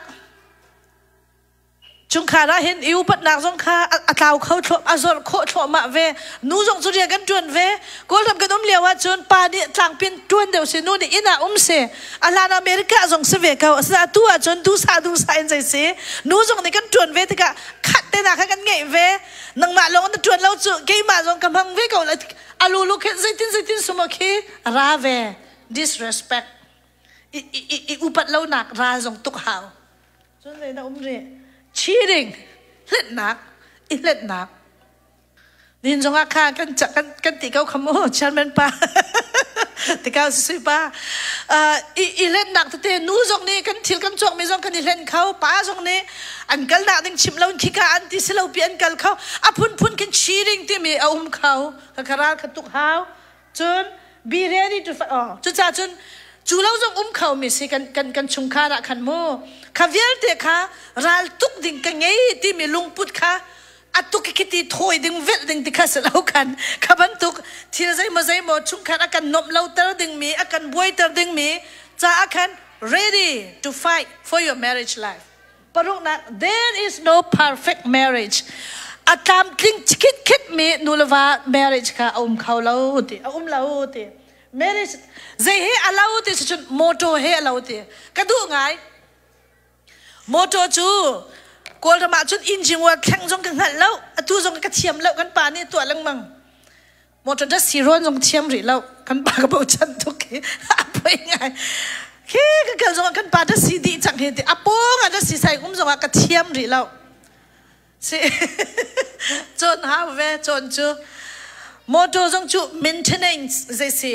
chungkhar ah hin i upatnak zong kha a tlau kho thluah, a zor khawh thluahmah ve. Nu zong cu rian kan ṭuan ve. Kawlram kan um lio ah cun pa nih tlangpin ṭuan deuh si, nu nih inn ah um si. A hlan America zong si ve ko. Asinain atu ah cun duhsah duhsah in zei si, nu zong nih kan ṭuan ve tikah khat te na kha kan ngeih ve. Nangmah lawng na ṭuan lo cu, keimah zong ka hmang ve ko. Alulu khin zeitin zeitin sumo khi ra ve. Disrespect, i upat lonak ral zong tuk hau. Cun zei na um rih? Cheating, hletnak, i hletnak. Nin zongah kha kan kan kan ti ko kha mu, chairman pa tikau sui pa. I i hletnak tete, nu zong nih kan thil kan cawk mi zong kan i hlen kho, pa zong nih an kal nak ding chim lo khika an ti silo pi an kal kho, a phunphun khin cheating timi a um kho. Ka kharal kha tuk hau. Cun be ready to fight. Oh, cucaah cun cu lo zong um kho mi si kan kan kan chungkhar ah khan mu kha vialte kha ral tuk ding ka ngei timi lungput kha atuk khiti thawi ding velh ding ti kha si lo khan. Kha bantuk thil zeimaw zeimaw chungkhar a kan nomh lo ter ding mi, a kan buaiter ding mi caah khan ready to fight for your marriage life. Paruknak, there is no perfect marriage. A tlamtling khit khit mi nuleva marriage kha a um kho lo ti, a um lo ti. Marriage zei he a lo ti cun motor he a lo ti. Ka duh ngai. Motor cu Kawlram ah cun engine wa thleng zong ka hngalh lo, atu zong ka thiam lo, kan pa nih tuah lengmang. Motor da siron zong thiam rih lo, kan pa ka bochan tuk hi a poi ngai. Khi ka kal zong ah kan pa da si dih cang hi ti, a pawng ah da si sai um zong ah ka thiam rih lo si. Cawn hau ve cawn cu. Motor zong cu maintenance zei si,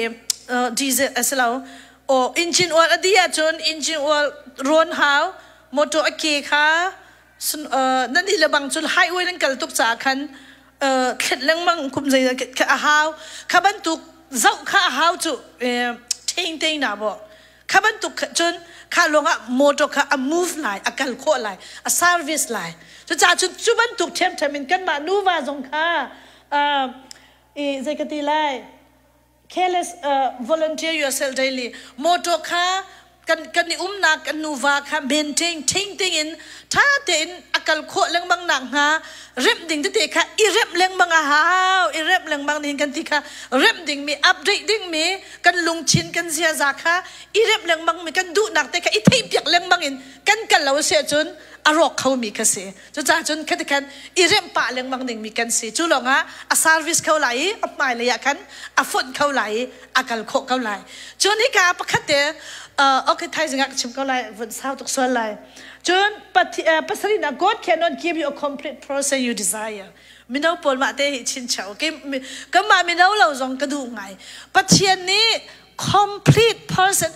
diesel asilo o engine oil a di ahcun engine oil rawn hau. Motor a ke kha nan i le bang cun highway nan kal tuk caah khan thlet lengmang kum zei a hau. Kha bantuk zoh kha a hau cu, thein te na bo kha bantuk cun kha lawngah motor kha a move lai, a kal khawh lai, a service lai. Cucaah cun cu bantuk ṭhiamṭhiam in kanmah nuva zong kha i zei ka ti lai, careless, volunteer yourself daily. Motor kha kan kan i umnak kan nuva kha maintain thing ting in tha tein a kal khawh lengmang nak hnga remh ding tete kha i remh lengmang a hau. I remh lengmang ding kan ti kha, remh ding mi, update ding mi, kan lungthin kan ziaza kha i remh lengmang mi, kan duhnak te kha i theih piak lengmang in kan kal lo si ahcun a rawk kho mi kha si. Cucaah cun khati khan i remh pah lengmang ding mi kan si. Cu lawngah a service kho lai i a hmailei ah khan a fonh kho lai i a kal khawh ko lai. Cun hika pakhat te, okay, thaizing ah ka chim ko lai, vun sau tuk sual lai. Cun pasarihnak, God cannot give you a complete person you desire. Mino pawl mah te hi chincheu kanmah mino lo zong ka duh ngai. Pathian nih complete person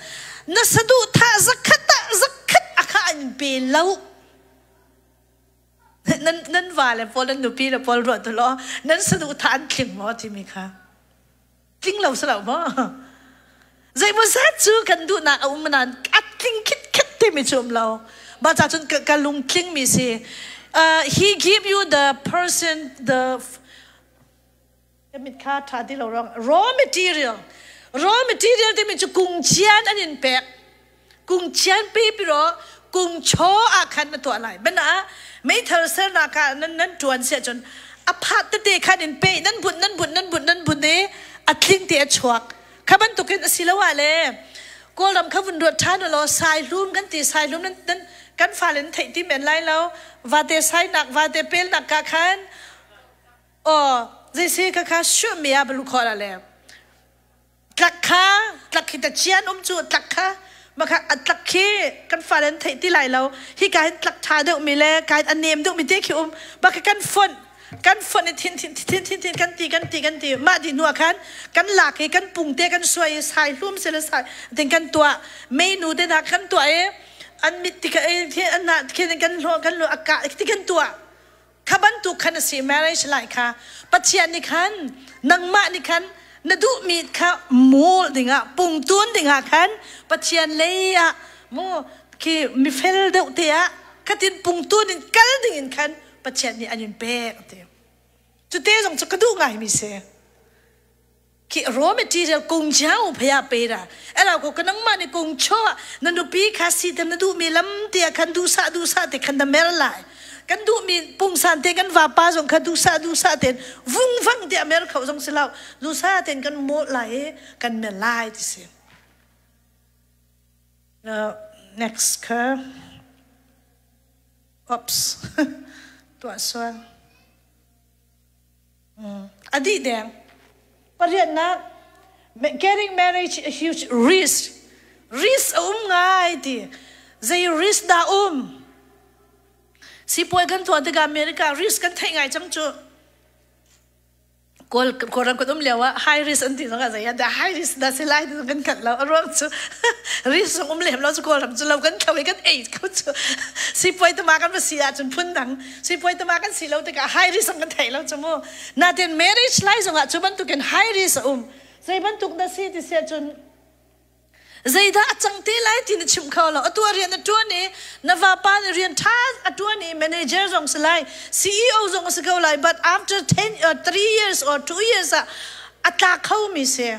Na saduhthah zakhat ah zakhat a kha an pe lo. Nan nan va le pawl nan nupi le pawl ruah tu law nan saduhthah an tling maw timi kha tling lo si lo maw? Zeimaw zat cu kan duhnak a um nain a tling khitkhet timi cu um lo. Mah ca cun ka lungtling mi si. He give you the person the Ka mit kha ṭha ti lo ruang raw material raw material timi cu kung chian an in pek. Kung chian pipi ro kung chaw ah khan na tuah lai. Bana ah meithal sernak ah nan nan ṭuan siah cun a phat tete khan in pe nan bunh nan bunh nan bunh nan bunh i a tling te a chuak. Kha bantukin a si lo ah le Kawlram kha vun ruat ṭhan u law saihlum kan ti saihlum nan, nan kan fale nan theih ti men lai lo. Vate sainak vate pelnak ka khan Aw, zeisi ka kha shuh mi ah balu khawh la le. Tlak kha, tlak hi ta chian um cu tlak kha maka a tlak khi kan fale an theih ti lai lo. Hi ka hin tlak tha deuh mi le ka hin a nem deuh mi te khi um. Baka kan fonh kan fonh i thin thin thin thin thin kan ti kan ti kan ti mah di hnu ah khan kan lak i kan pung te kan suai i sai hlum se le sai tin kan tuah meinu te hna kan tuah i an mit ti ka an na khin kan hlo kan lo aka ti kan tuah. Kha bantuk khan a si marriage lai kha Pathian nih khan nangmah nih khan na duhmi kha mawl dingah pungtun dingah khan Pathian lei ah mu khi mifel deuh te ah khatin pungtun in kal ding in khan Pathian nih an in pek ti. Cu te zong cu ka duh ngai mi si. Khi raw material kung jiao phaya pe ra ela ko ka nangmah nih kung cho na nupi kha si te na duh mi lam te khan du sa du sa te khan na mer lai kan duh mi pungsan te kan vapa zong kha du sa du sa ten vung vang te mer kho zong si lo du sa ten kan mo lai kan mer lai ti si. Next kha oops tuah sual. A dih deng. Pariatnak, getting marriage a huge risk. Risk a um ngai ti. Zei risk dah um? Sipuai kan tuah tikah America risk kan theih ngai cang cu. Kawl Kawlram kan um lio ah high risk an ti zong ah zei ah dah high risk dah si lai ti zong kan hngalh lo. A ruang cu risk zong um lem lo cu Kawlram cu lo kan thlo i kan ei ko cu. Sipuai tama kan va si ahcun phun dang. Sipuai tama kan si lo tikah high risk zong kan thei lo cu mu. Natin marriage lai zongah cu bantukin high risk a um. Zei bantuk na si ti si ahcun zeidah a cang te lai ti na chim kho lo. Atu a rian a ṭuan i na vapa nih rian ṭha a ṭuan i manager zong si lai, CEO zong a si ko lai, but after 10 or 3 years or 2 years ah a tla kho mi si.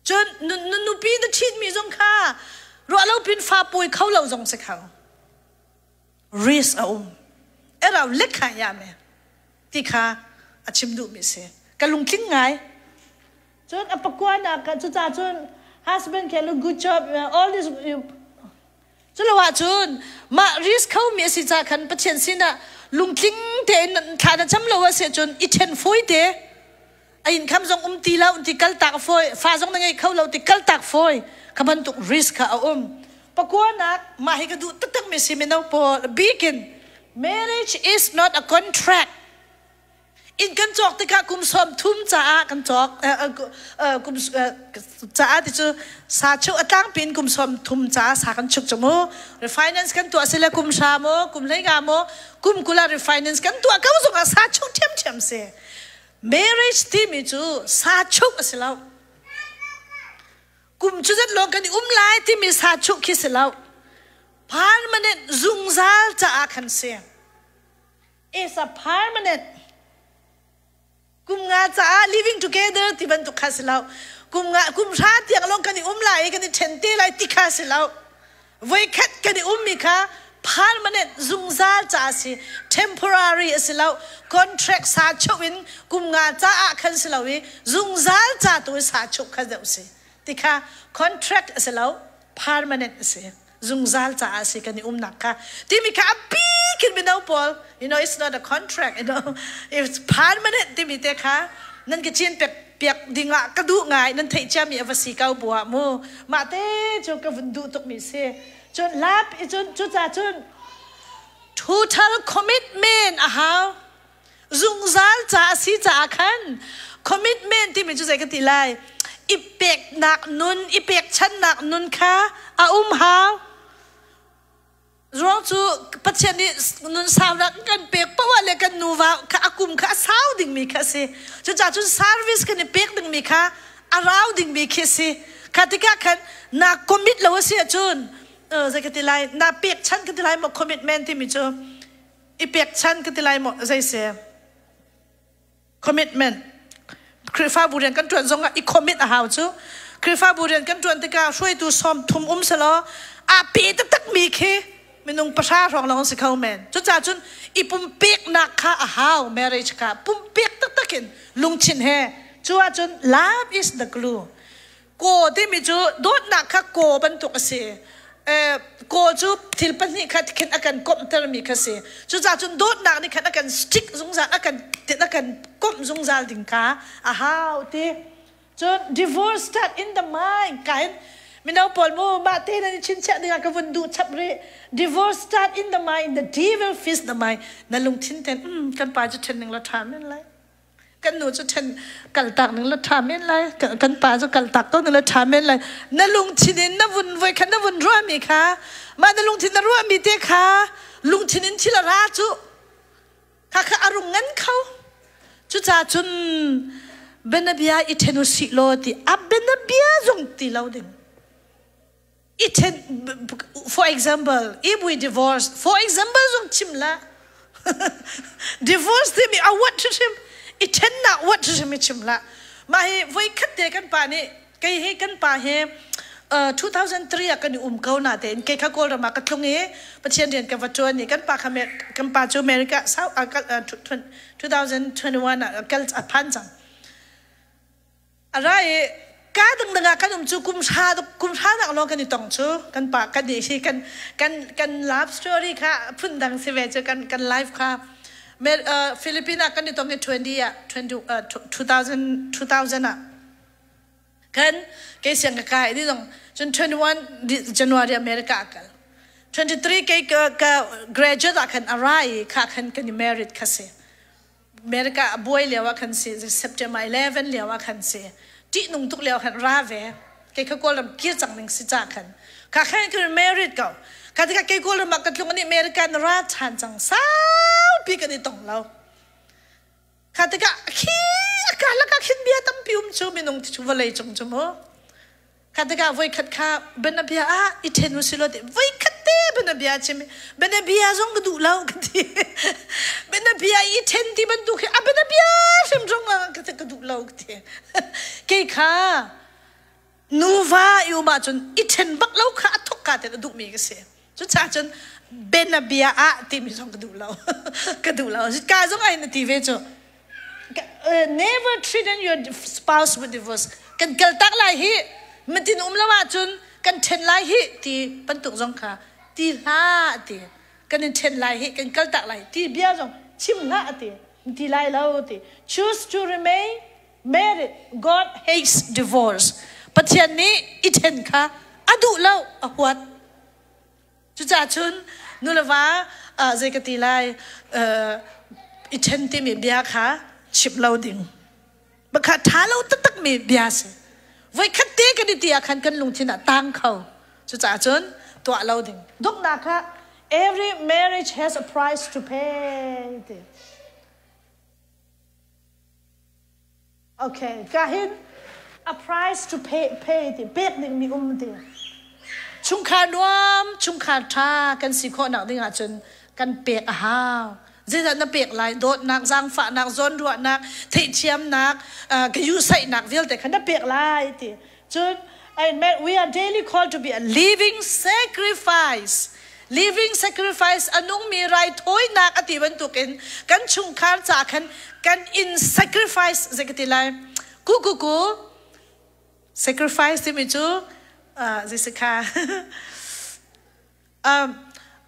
Cun na nupi na ṭhitmi zong kha ruah lo pin fa pawi kho lo zong si kho. Risk a um. Erau lek kha ya me ti kha a chim duhmi si. Ka lungtling ngai. Cun a pakuanak cucaah cun husband can look good job all this culo ahcun mah risk kho mi a si ca khan Pathian sinah lungtling tein thla na cam lo a si cun i ṭhen fawi te a income zong um ti lo ti kal tak fawi fa zong na ngei kho lo ti kal tak fawi kha bantuk risk kha a um. Pakuanak mah hi ka duh taktak mi si mino pawl bikin marriage is not a contract. Inn kan cawk tikah kum 30 caah kan cawk kum caah ti cu sa chuk a tlangpi in kum 30 caah sa kan chuk cu mu. Refinance kan tuah sile kum hra maw kum 15 maw kum 20 ah refinance kan tuah ko zongah sa chuk ṭhiamṭhiam si. Marriage timi cu sa chuk a si lo. Kum cu zat lawng kan i um lai timi sa chuk khi si lo. Permanent zungzal caah khan si. Is a permanent. Kum nga caah living together ti bantuk kha si lo. Kum nga kum hra tiang lawng kan i um lai i kan i ṭhen te lai ti kha si lo. Voikhat kan i ummi kha permanent zungzal caah si. Temporary a si lo. Contract sa chuh in kum nga caah khan si lo i zungzal ca tu i sa chuh kha deuh si. Ti kha contract a si lo, permanent a si. Zungzal caah si kan i umnak kha timi kha a bik in mino pawl, it's not a contract, it's permanent timi te kha nan ka cin pek piak dingah ka duh ngai. Nan theih ciami a va si ko bu ah mu mah te cu ka vun duh tukmi si. Cun lap i cun cuca cun total commitment a hau. Zungzal ca a si caah khan commitment timi cu zei ka ti lai? I peknak nun, i pekchannak nun kha a um hau. Ruang cu Pathian nih nun saunak kan pek poah le kan nuva kha a kum kha a sau dingmi kha a si. Cucaah cun service kan i pek dingmi kha a rau dingmi khi a si. Kha tikah khan na commit lo a si ahcun zei ka ti lai na pekchan ka ti lai maw commitment timi cu i pekchan ka ti lai maw zei si commitment Khrihfabu rian kan ṭuan zongah i commit a hau cu Khrihfabu rian kan ṭuan tikah hruaitu sawm thum um selaw aa pe taktakmi khi minung pahra hrawng lawng si kho men. Cucaah cun i pumpeknak kha a hau. Marriage kha pumpek taktak in lungthin he. Cu ahcun love is the glue. Kaw timi cu dawtnak kha kaw bantuk a si. Kaw cu thil pahnih kha khin a kan komhtermi kha si. Cucaah cun dawtnak nih khan a kan stick zungzal, a kan komh zungzal ding kha a hau ti. Cun divorce start in the mind kain mino pawl mu mah te nan i chinchiah dingah ka vun duh chap rih. Divorce start in the mind, the devil feeds the mind. Na lungthin ten kan pa cu ṭhen ning la ṭha men lai. Kan nu cu ṭhen kaltak ning la ṭha men lai. Kan pa cu kaltak ko ning la ṭha men lai. Na lungthin in na vun voi khat na vun ruahmi kha mah na lungthin na ruahmi te kha lungthin in thil a ra cu kha kha a rung ngan kho. Cucaah cun bianabia i ṭhen u sih law ti a bianabia zong ti lo ding. I ṭhen, for example, if we divorce, for example zong chim la. Divorce timi a what hrim, i ṭhennak what hrim i chim la. Mah hi voi khat te kan pa nih, kei hi kan pa hi 2003 ah kan i um ko na tein kei kha Kawlram ah ka tlung i Pathian rian ka va ṭuan i kan pa kha kan pa cu America South 2021 ah kal a phan cang. A ra i ka dangdang ah kan um cu kum hra nak lawng kan i tong cu. Kan pa kan nih hi kan love story kha phundang si ve cu. Kan life kha Philippines ah kan i tong i 20 ah 20 2000 2000 ah kan kei siang ka kai ni zong cun 21 January America a kal 23 kei ka graduate ah khan a ra i kha khan kan i married kha si. America a buai lio ah khan si, September 11 lio ah khan si, ṭihnung tuk lio khan ra ve. Kei kha Kawlram kir cang ning si ca khan kha khan kan married ko. Kha tikah kei Kawlram ah ka tlung ani America na ra ṭhan cang, saupi kan i tong lo. Kha tikah khi a karlak ah khin bia tampi um cu minung cu vawlei cung cu mu. Kha tikah voikhat kha bianabia ah i ṭhen u silaw ti voikhat te bianabia chim bianabia zong ka duh lo ka ti. Bianabia i ṭhen ti bantuk hi a bianabia hrim zong ka duh lo ka ti. Kei kha nuva i um ahcun i ṭhen bak lo kha a thok ka ten a duhmi ka si. Cucaah cun bianabia ah timi zong ka duh lo. Ka duh lo. Ka zong ai na ti ve cu. Never threaten your spouse with divorce. Kan kaltak lai hi, matin um lo ahcun kan ṭhen lai hi ti bantuk zong kha ti hlah ti. Kan in ṭhen lai hi, kan kaltak lai ti bia zong chim hlah ti. Ti lai lo ti. Choose to remain married. God hates divorce. Pathian nih i ṭhen kha a duh lo, a huat. Cucaah cun nu le va zei ka ti lai, i ṭhen timi bia kha chim lo ding. Bakha ṭha lo taktakmi bia si. Voikhat te kan i ti ah khan kan lungthin ah tang kho. Cucaah cun tuah lo ding. Donghnak ah every marriage has a price to pay ti. Okay, ka hin a price to pay ti pek ding mi um ti. Chungkhar nuam, chungkhar ṭha kan si khawhnak ding ahcun kan pek a hau. Zeidah na pek lai? Dawtnak, zaangfahnak, zawnruahnak, theihthiamnak, ka yuhsaihnak vialte kha na pek lai ti. Cun we are daily called to be a living sacrifice. Living sacrifice, a nungmi raithawinak a ti bantukin kan chungkhar ca khan kan in sacrifice zei ka ti lai ku ku ku sacrifice timi cu zei si kha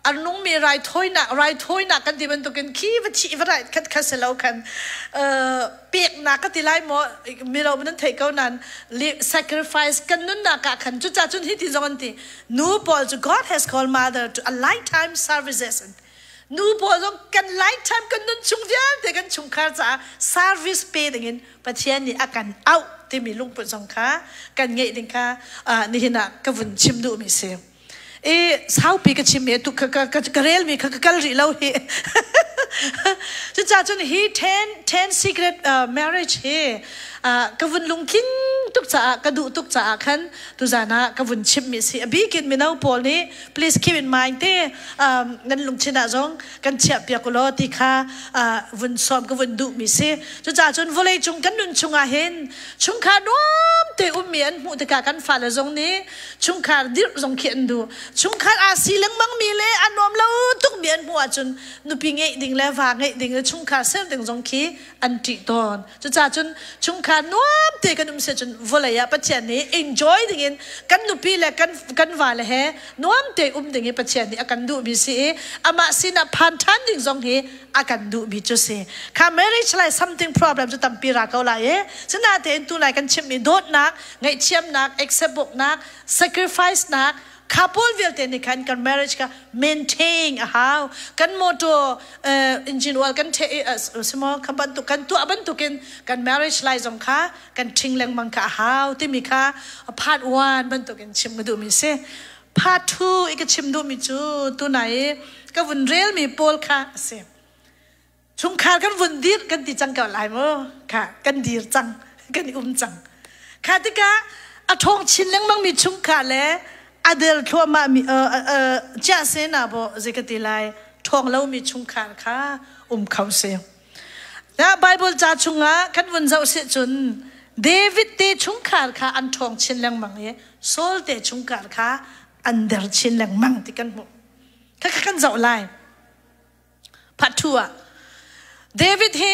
a nungmi raithawinak kan ti bantukin khi va thi va rai khat kha si lo khan peknak ka ti lai maw milo nan thei ko nan sacrifice kan nunnak ah khan. Cucaah cun hi ti zong an ti, nu pawl cu God has called mother to a lifetime services. Nu pawl zong kan lifetime, kan nun chung vialte kan chungkhar caah service pe dingin Pathian nih a kan auh. timi lungput zong kha kan ngeih ding kha nihin ah ka vun chim duhmi si. I saupi ka chim i tu ka, ka, ka, ka relmi kha ka kal rih lo hi. Cucaah cun hi 10 secret marriage hi ka vun lungtling tuk caah ka duh tuk caah khan tuzan ah ka vun chimmi si. A bikin mino pawl nih please keep in mind te nan lungthin ah zong kan chiah piak u law ti kha vun sawm ka vun duhmi si. Cucaah cun vawlei cung kan nun chungah hin chungkhar nuam te ummi an hmuh tikah kan fale zong nih chungkhar dirh zong khi an duh. Chungkhar aa si lengmangmi le a nuam lo tukmi an hmuh ahcun nupi ngeih ding le va ngeih ding le chungkhar ser ding zong khi an ṭih tawn. Cucaah cun chungkhar nuam te kan um si ahcun vawlei ah Pathian nih enjoy dingin kan nupi le kan kan vale he nuam te um ding hi Pathian nih a kan duhmi si i amah sinah phan ṭhan ding zong hi a kan duhmi cu si. Kha marriage lai something problem cu tampi ra ko lai i sinatein tunai kan chimmi dawtnak, ngaihthiamnak, accept bawknak, sacrifice nak kha pawl vialte nih khan kan marriage kha maintain a hau. Kan motor engine oil kan the simo kha bantuk kan tuah bantukin kan marriage lai zong kha kan ṭhing lengmang kha a hau timi kha part 1 bantukin chim ka duhmi si. Part 2 i ka chim duhmi cu tunai i ka vun relmi pawl kha a si. Chungkhar kan vun dir kan ti cang ko lai mu. Kha kan dir cang, kan i um cang. Kha tikah a ṭhawng chin lengmang mi chungkhar le a der thluahmah mi chiah se na bo zei ka ti lai ṭhawng lomi chungkhar kha um kho si. Na Bible ca chungah kan vun zoh sih cun David te chungkhar kha an ṭhawng chin lengmang i Saul te chungkhar kha an der chin lengmang ti kan hmuh. Kha kan zoh lai. Part 2 ah David hi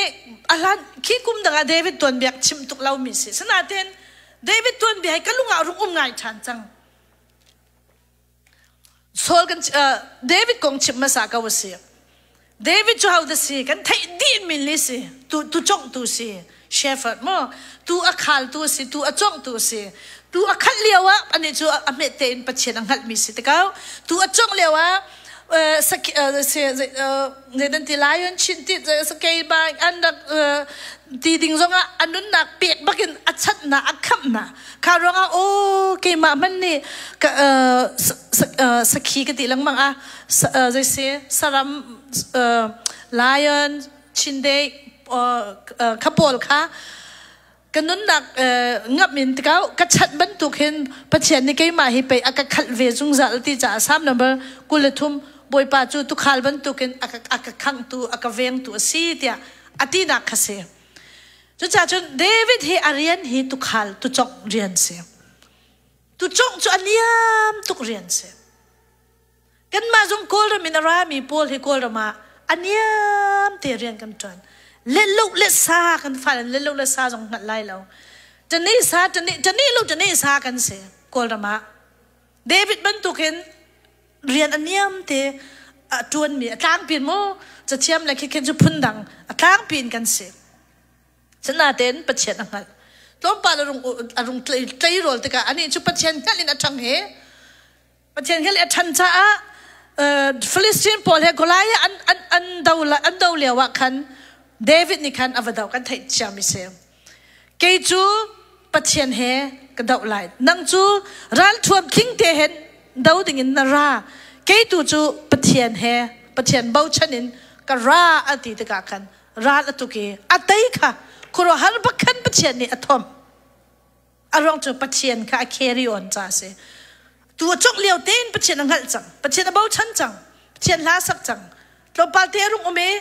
a hlan khi kum dang ah David tuanbia chim tuk lomi si. Sinain David tuanbia hi ka lung ah rung um ngai ṭhan cang. Saul kan David kong chim hmasa ko a si. David cu ho da si? Kan theih dih min li si. Tu tu congh tu si. Shepherd mo tu a khal tu si, tu a congh tu si. Tu a khalh lio ah ani cu a hmet tein Pathian a hngalhmi si te ko. Tu a congh lio ah zeidan ti lion chin ti sakei ba an rak ti ding zongah a nunnak pek bakin a chatna a khamhna kha ruangah o keimah man nih ka sakhi ka ti lengmang a zei si saram lion chinde kha pawl kha ka nunnak ngap in tikau ka chat bantuk hin Pathian nih keimah hi pei a ka khalh ve zungzal ti caah Psalm number 23 Bawipa cu tukhal bantukin a ka a ka khangtu a ka vengtu a si tiah a tinak kha si. Cucaah cun David hi a rian hi tukhal tucongh rian si. Tucongh cu a niam tuk rian si. Kanmah zong Kawlram in a rami pawl hi Kawlram ah a niam te rian kan ṭuan. Let lo le sa kan fale let lo le sa zong hngalh lai lo. Ṭani sa ṭani ṭani lo ṭani sa kan si Kawlram ah. David bantukin rian a niam te a ṭuanmi a tlangpi mu cathiam le khikhin cu phundang a tlangpi in kan si. Sinain Pathian a hngalh. Tlawmpal a rung a rung tleirawl tikah anih cu Pathian hngalh in a ṭhang he Pathian hi a ṭhan caah Philistine pawl he Goliath an an an do an do lio ah khan David nih khan a va doh kan theih ciami si. Kei cu Pathian he ka doh lai. Nang cu ralthuam tling te hen do dingin na ra. Kei tu cu Pathian he Pathian bochan in ka ra a ti tikah khan ral a tuk i a tei kha khuaruahhar bak khan Pathian nih a thomh. A ruang cu Pathian kha a carry on ca a si. Tu a cawk lio tein Pathian a hngalh cang. Pathian a bochan cang. Pathian hla sak cang. Tlawmpal te a rung um i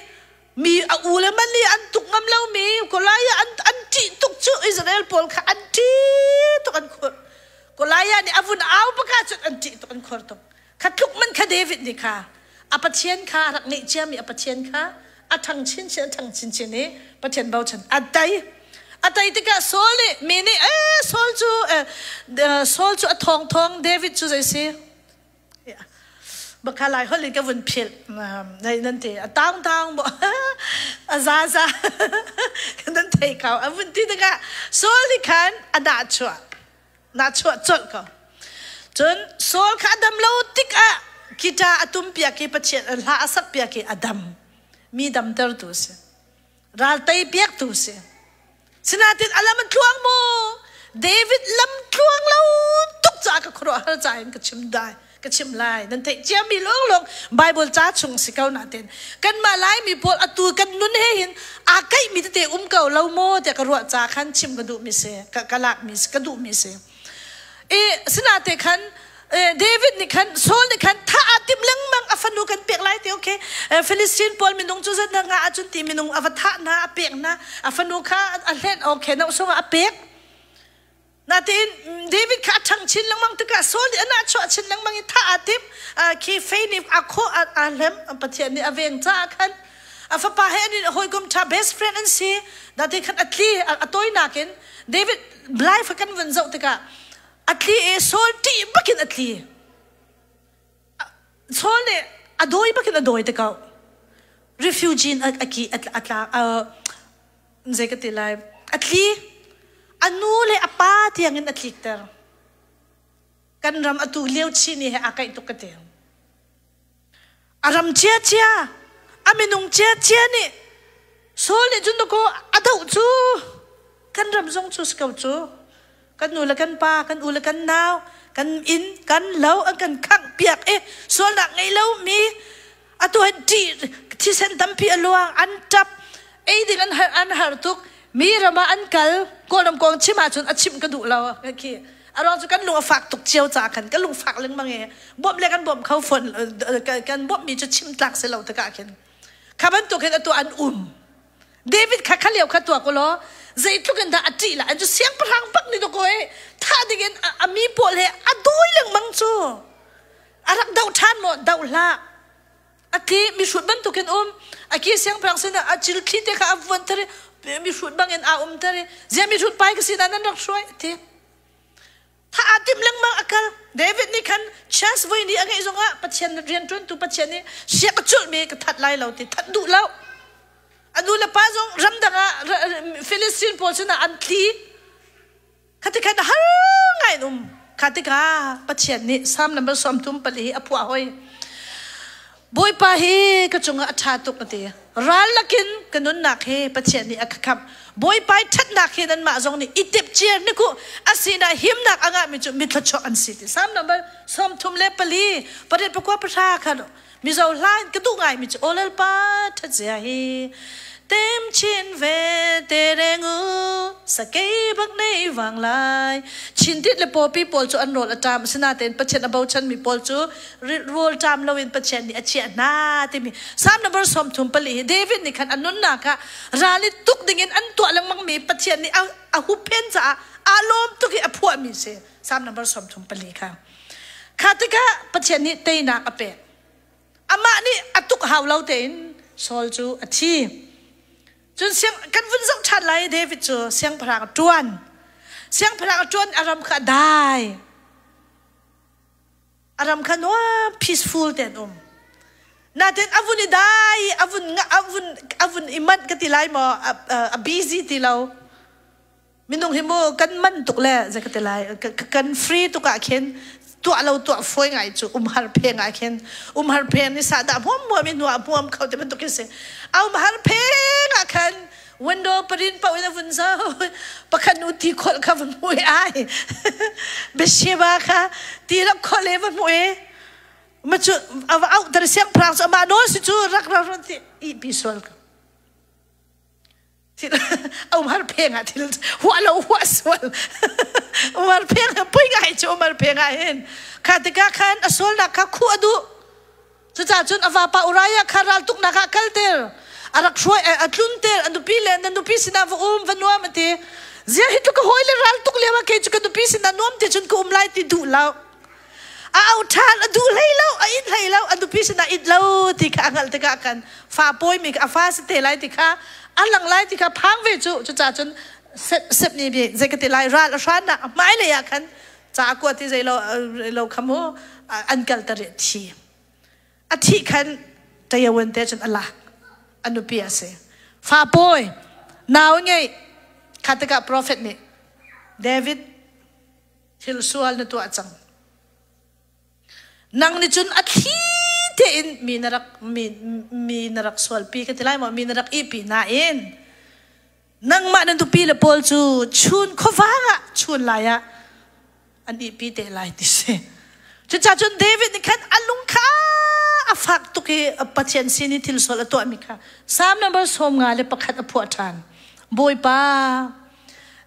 mi a u le man i an tuk ngam lomi Goliath an an ṭih tuk cu Israel pawl kha an ṭih tuk an khur. Goliath nih a vun au bak ahcun an ṭih tuk an khur tuk. Kha tluk man kha David nih kha a Pathian kha a rak ngeih ciami a Pathian kha a ṭhang chinchin a ṭhang chinchin i Pathian bochan a tei. A tei tikah Saul nih mi nih ee Saul cu Saul cu a thawng thawng David cu zei si Bakha lai holh in ka vun philh nei nan ti a taung taung bo a za za nan thei ko a vun ti tikah Saul nih khan a dah chuah nahchuah colh ko. Cun Saul kha a dam lo tikah guitar a tum piak i Pathian hla a sak piak i a dam. Mi damtertu a si. Ral tei piaktu a si. Sinain a lam a tluang maw? David lam tluang lo tuk caah ka khuaruahhar ca in ka chim dai ka chim lai. Nan theih ciami lawnglawng Bible ca chung si ko natin kanmah Laimi pawl atu kan nun he hin aa kaihmi tete um ko lo maw tiah ka ruah ca khan chim ka duhmi si ka lakmi si ka duhmi si. I sinate khan David nih khan Saul nih khan thah aa tim lengmang a fanu kan pek lai ti okay Philistine pawl minung cu zat nga ahcun ti minung a va thah hna a pek hna a fanu kha a hlen okay no sung ah a pek Natein David kha a ṭhang chin lengmang tikah Saul nih a nahchuah chin lengmang i thah aa tim. Khi fei nih a khawh aa hlem. Pathian nih a veng caah khan a fapa he an i hawikom ṭha best friend an si. Natein khan a tli a tawinak in David life kan vun zoh tikah a tli i Saul ṭih bakin a tli. Saul nih a dawi bakin a dawi te ko. Refugee in a ki a tla zei ka ti lai a tli a nu le a pa tiang in a tlikter kan ram atu lio chin ni he aa kaih tuk ka ti a ram cia cia a minung cia cia nih Saul nih cun ko a doh cu kan ram zong cu si ko cu kan nu le kan pa kan u le kan nau kan inn kan lo an kan khangh piak i sualnak ngei lo mi atu hin ṭih thisen tampi a luang an ṭap ei ding an har an har tuk mi ram ah an kal kawlram kong chim ahcun a chimh ka duh lo khi a ruang cu kan lung a fak tuk cio ca khan kan lung fak lengmang i bawmh le kan bawmh kho fawn kan bawmh mi cu chim tlak si lo tikah khin kha bantuk hin atu an um David kha kha lio kha tuah ko law zeitluk in dah a ṭih la an cu siangpahrang bak ni ko e thah ding in a mi pawl he a dawi lengmang cu a rak doh ṭhan maw doh hlah a ki mihrut bantukin um a ki siangpahrang sinah a cil thli te kha a vuan thar i mihrut bangin aa um thar i zia mihrut pai ka sinah nan rak hruai a ti tha aa tim lengmang a kal David nih khan chance voi ni a ngeih zongah Pathian rianṭuantu Pathian nih siak a culhmi ka that lai lo ti that duh lo a nu le pa zong ramdang ah Philistine pawl sinah an tli Kha tikhan har ngai in um. Kha tikah Pathian nih Psalm number 34 hi a phuah hoi. Bawipa hi ka cungah a ṭha tuk a ti. Ral lakin ka nunnak hi Pathian nih a ka khamh. Bawipa i ṭhatnak hi nanmah zong nih i tepciar ni ku a sinah himnak a ngahmi cu mithluachuak an si ti. Psalm number 34 pariat pakua pahra khan Mizo hla in ka duh ngaimi cu Aw Lalpa ṭhatzia hi tem chin ve te rengu sakei bak nei vang lai chintit le pawpi pawl cu an rawl a ṭam asinain Pathian a bochanmi pawl cu rawl ṭam loin Pathian nih a chiah hna timi Psalm number 34 hi David nih khan a nunnak ah ral i tuk dingin an tuah lengmangmi Pathian nih a huphen caah aa lawm tuk i a phuahmi si Psalm number 34 kha Kha tikah Pathian nih teinak a pek. Amah nih a tuk hau lo tein Saul cu a thi. Cun siang, kan vun zoh ṭhan lai David cu siangpahrang a ṭuan. Siangpahrang a ṭuan a ram kha a dai. A ram kha nuam peaceful tein um. Natin a vun i dai, a vun a vun a vun i manh ka ti lai maw, a, a busy ti lo. Minung hi mu kan man tuk le zei ka ti lai kan free tuk ah khin tuah lo tuah fawi ngai cu umhar pheng ah khin umhar pheng ni sahdah hmuam hmuam i hnuah hmuam kho ti bantuk khi si a umhar pheng ah khan window parin paoh in a vun zo pakhat nu ti kholh kha va hmu i ai Bathsheba kha ti rak kholh i va hmu i ma cu a va auh ter siangpahrang cu amah nawl si cu rak rak rak ti i pi sual ko Umar pheng ah thil huah lo huah sual Umar pheng pui ngai cu Umar pheng ah hin kha tikah khan a sualnak kha khuh a duh cucaah cun a vapa Uriah kha raltuknak ah kalter a rak hruai a tlunter a nupi le na nupi sinah va um va nuam a ti zia hi tluk ka hawi le raltuk lio ah kei cu ka nupi sinah nuam te cun ka um lai ti duh lo a au ṭhan a duh hlei lo a it hlei lo a nupi sinah it lo ti kha a hngalh tikah khan fa pawimi a fa si te lai ti kha a lang lai ti kha phang ve cu cucaah cun sep nih bi zei ka ti lai ral a hrannak a hmailei ah khan ca a kuat i zei lo lo kha mu an kal ta thi a thih khan tayawan te cun a lak a nupi a si fa pawi nau ngei kha tikah prophet nih David thil sual na tuah cang nang nih cun a thli tein mi na rak mi, mi na rak sualpi ka ti lai maw mi na rak ihpi nain Nangmah na nupi le pawl cu chun khuavang ah chun lai ah an ihpi te lai ti si. Cucaah cun David nih khan a lung kha a fak tuk i Pathian sin i thil sual a tuahmi kha Psalm number 51 a phuah ṭhan. Bawipa,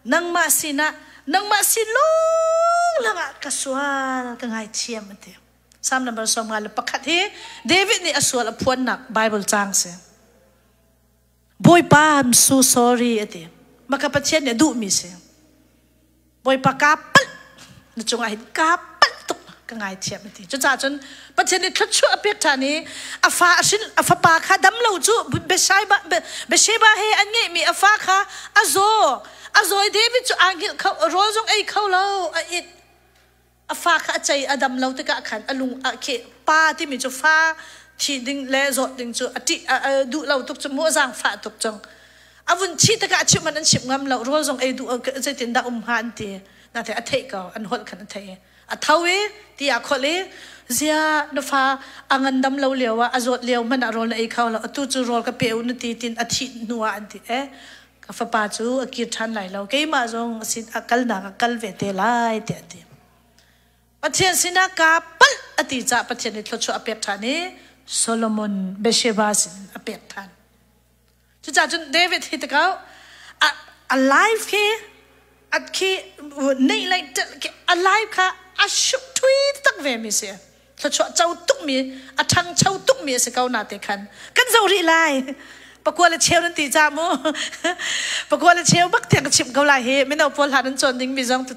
nangmah sinah nangmah sin lawng ah ka sual ka ngaithiam a ti. Psalm number 51 hi David nih a sual a phuannak Bible caang si. Bawipa, I'm so sorry a ti. Maka Pathian nih a duhmi si. Bawipa kaa palh na cungah hin kaa palh tuk ka ngaithiam a ti. Cucaah cun Pathian nih thluachuah a pek ṭhan i a fa a hrin a fapa kha dam lo cu Besheba Besheba he an ngeihmi a fa kha a zaw. A zaw i David cu aa hngilh kho rawl zong ei kho lo a it. A fa kha a cei a dam lo tikah khan a lung a kheh. Pa timi cu fa thi ding le zawt ding cu a ṭih a duh lo tuk cu mu a zaangfah tuk cang. A vun thi tikah a chimh man an chimh ngam lo. Rawl zong ei duh zeitin dah um hnga an ti. Nate a theih ko an holh khan a theih. A tho i ti a kholh i zia na fa a ngandam lo lio ah a zawt lio hmanh ah rawl na ei kho lo. Atu cu rawl ka pe u na ti tin a thih hnu ah an ti eh ka fapa cu a kir ṭhan lai lo keimah zong a sin a kalnak a kal ve te lai tiah a ti. Pathian sinah kaa palh a ti caah Pathian nih thluachuah a pek ṭhan i Solomon Bathsheba sin a pek ṭhan. Cucaah cun David hi tikau a, a life khi a khi neih lai a life kha a suk thui tak ve mi si. Thluachuah co tukmi a ṭhangcho tukmi a si ko na te khan kan zoh rih lai. Pakua le cheu nan ti ca mu. Pakua le cheu bak tiang ka chimh ko lai hi. Mino pawl hlan nan cawn ding mi zong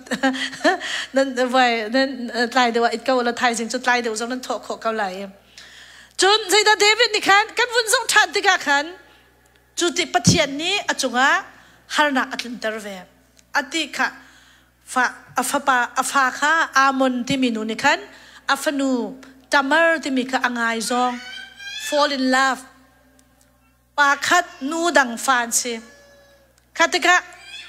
nan vai nan tlai deuh ah it ko la thaizing cu tlai deuh zong nan thawh khawh ko lai. Cun zeidah David nih khan kan vun zoh ṭhan tikah khan cu ti Pathian nih a cungah harnak a tlunter ve. A ti kha fa a fapa a fa kha Amon timi nu nih khan a fanu Tamar timi kha a ngaizawng fall in love pa khat nu dang fa an si. Kha tikah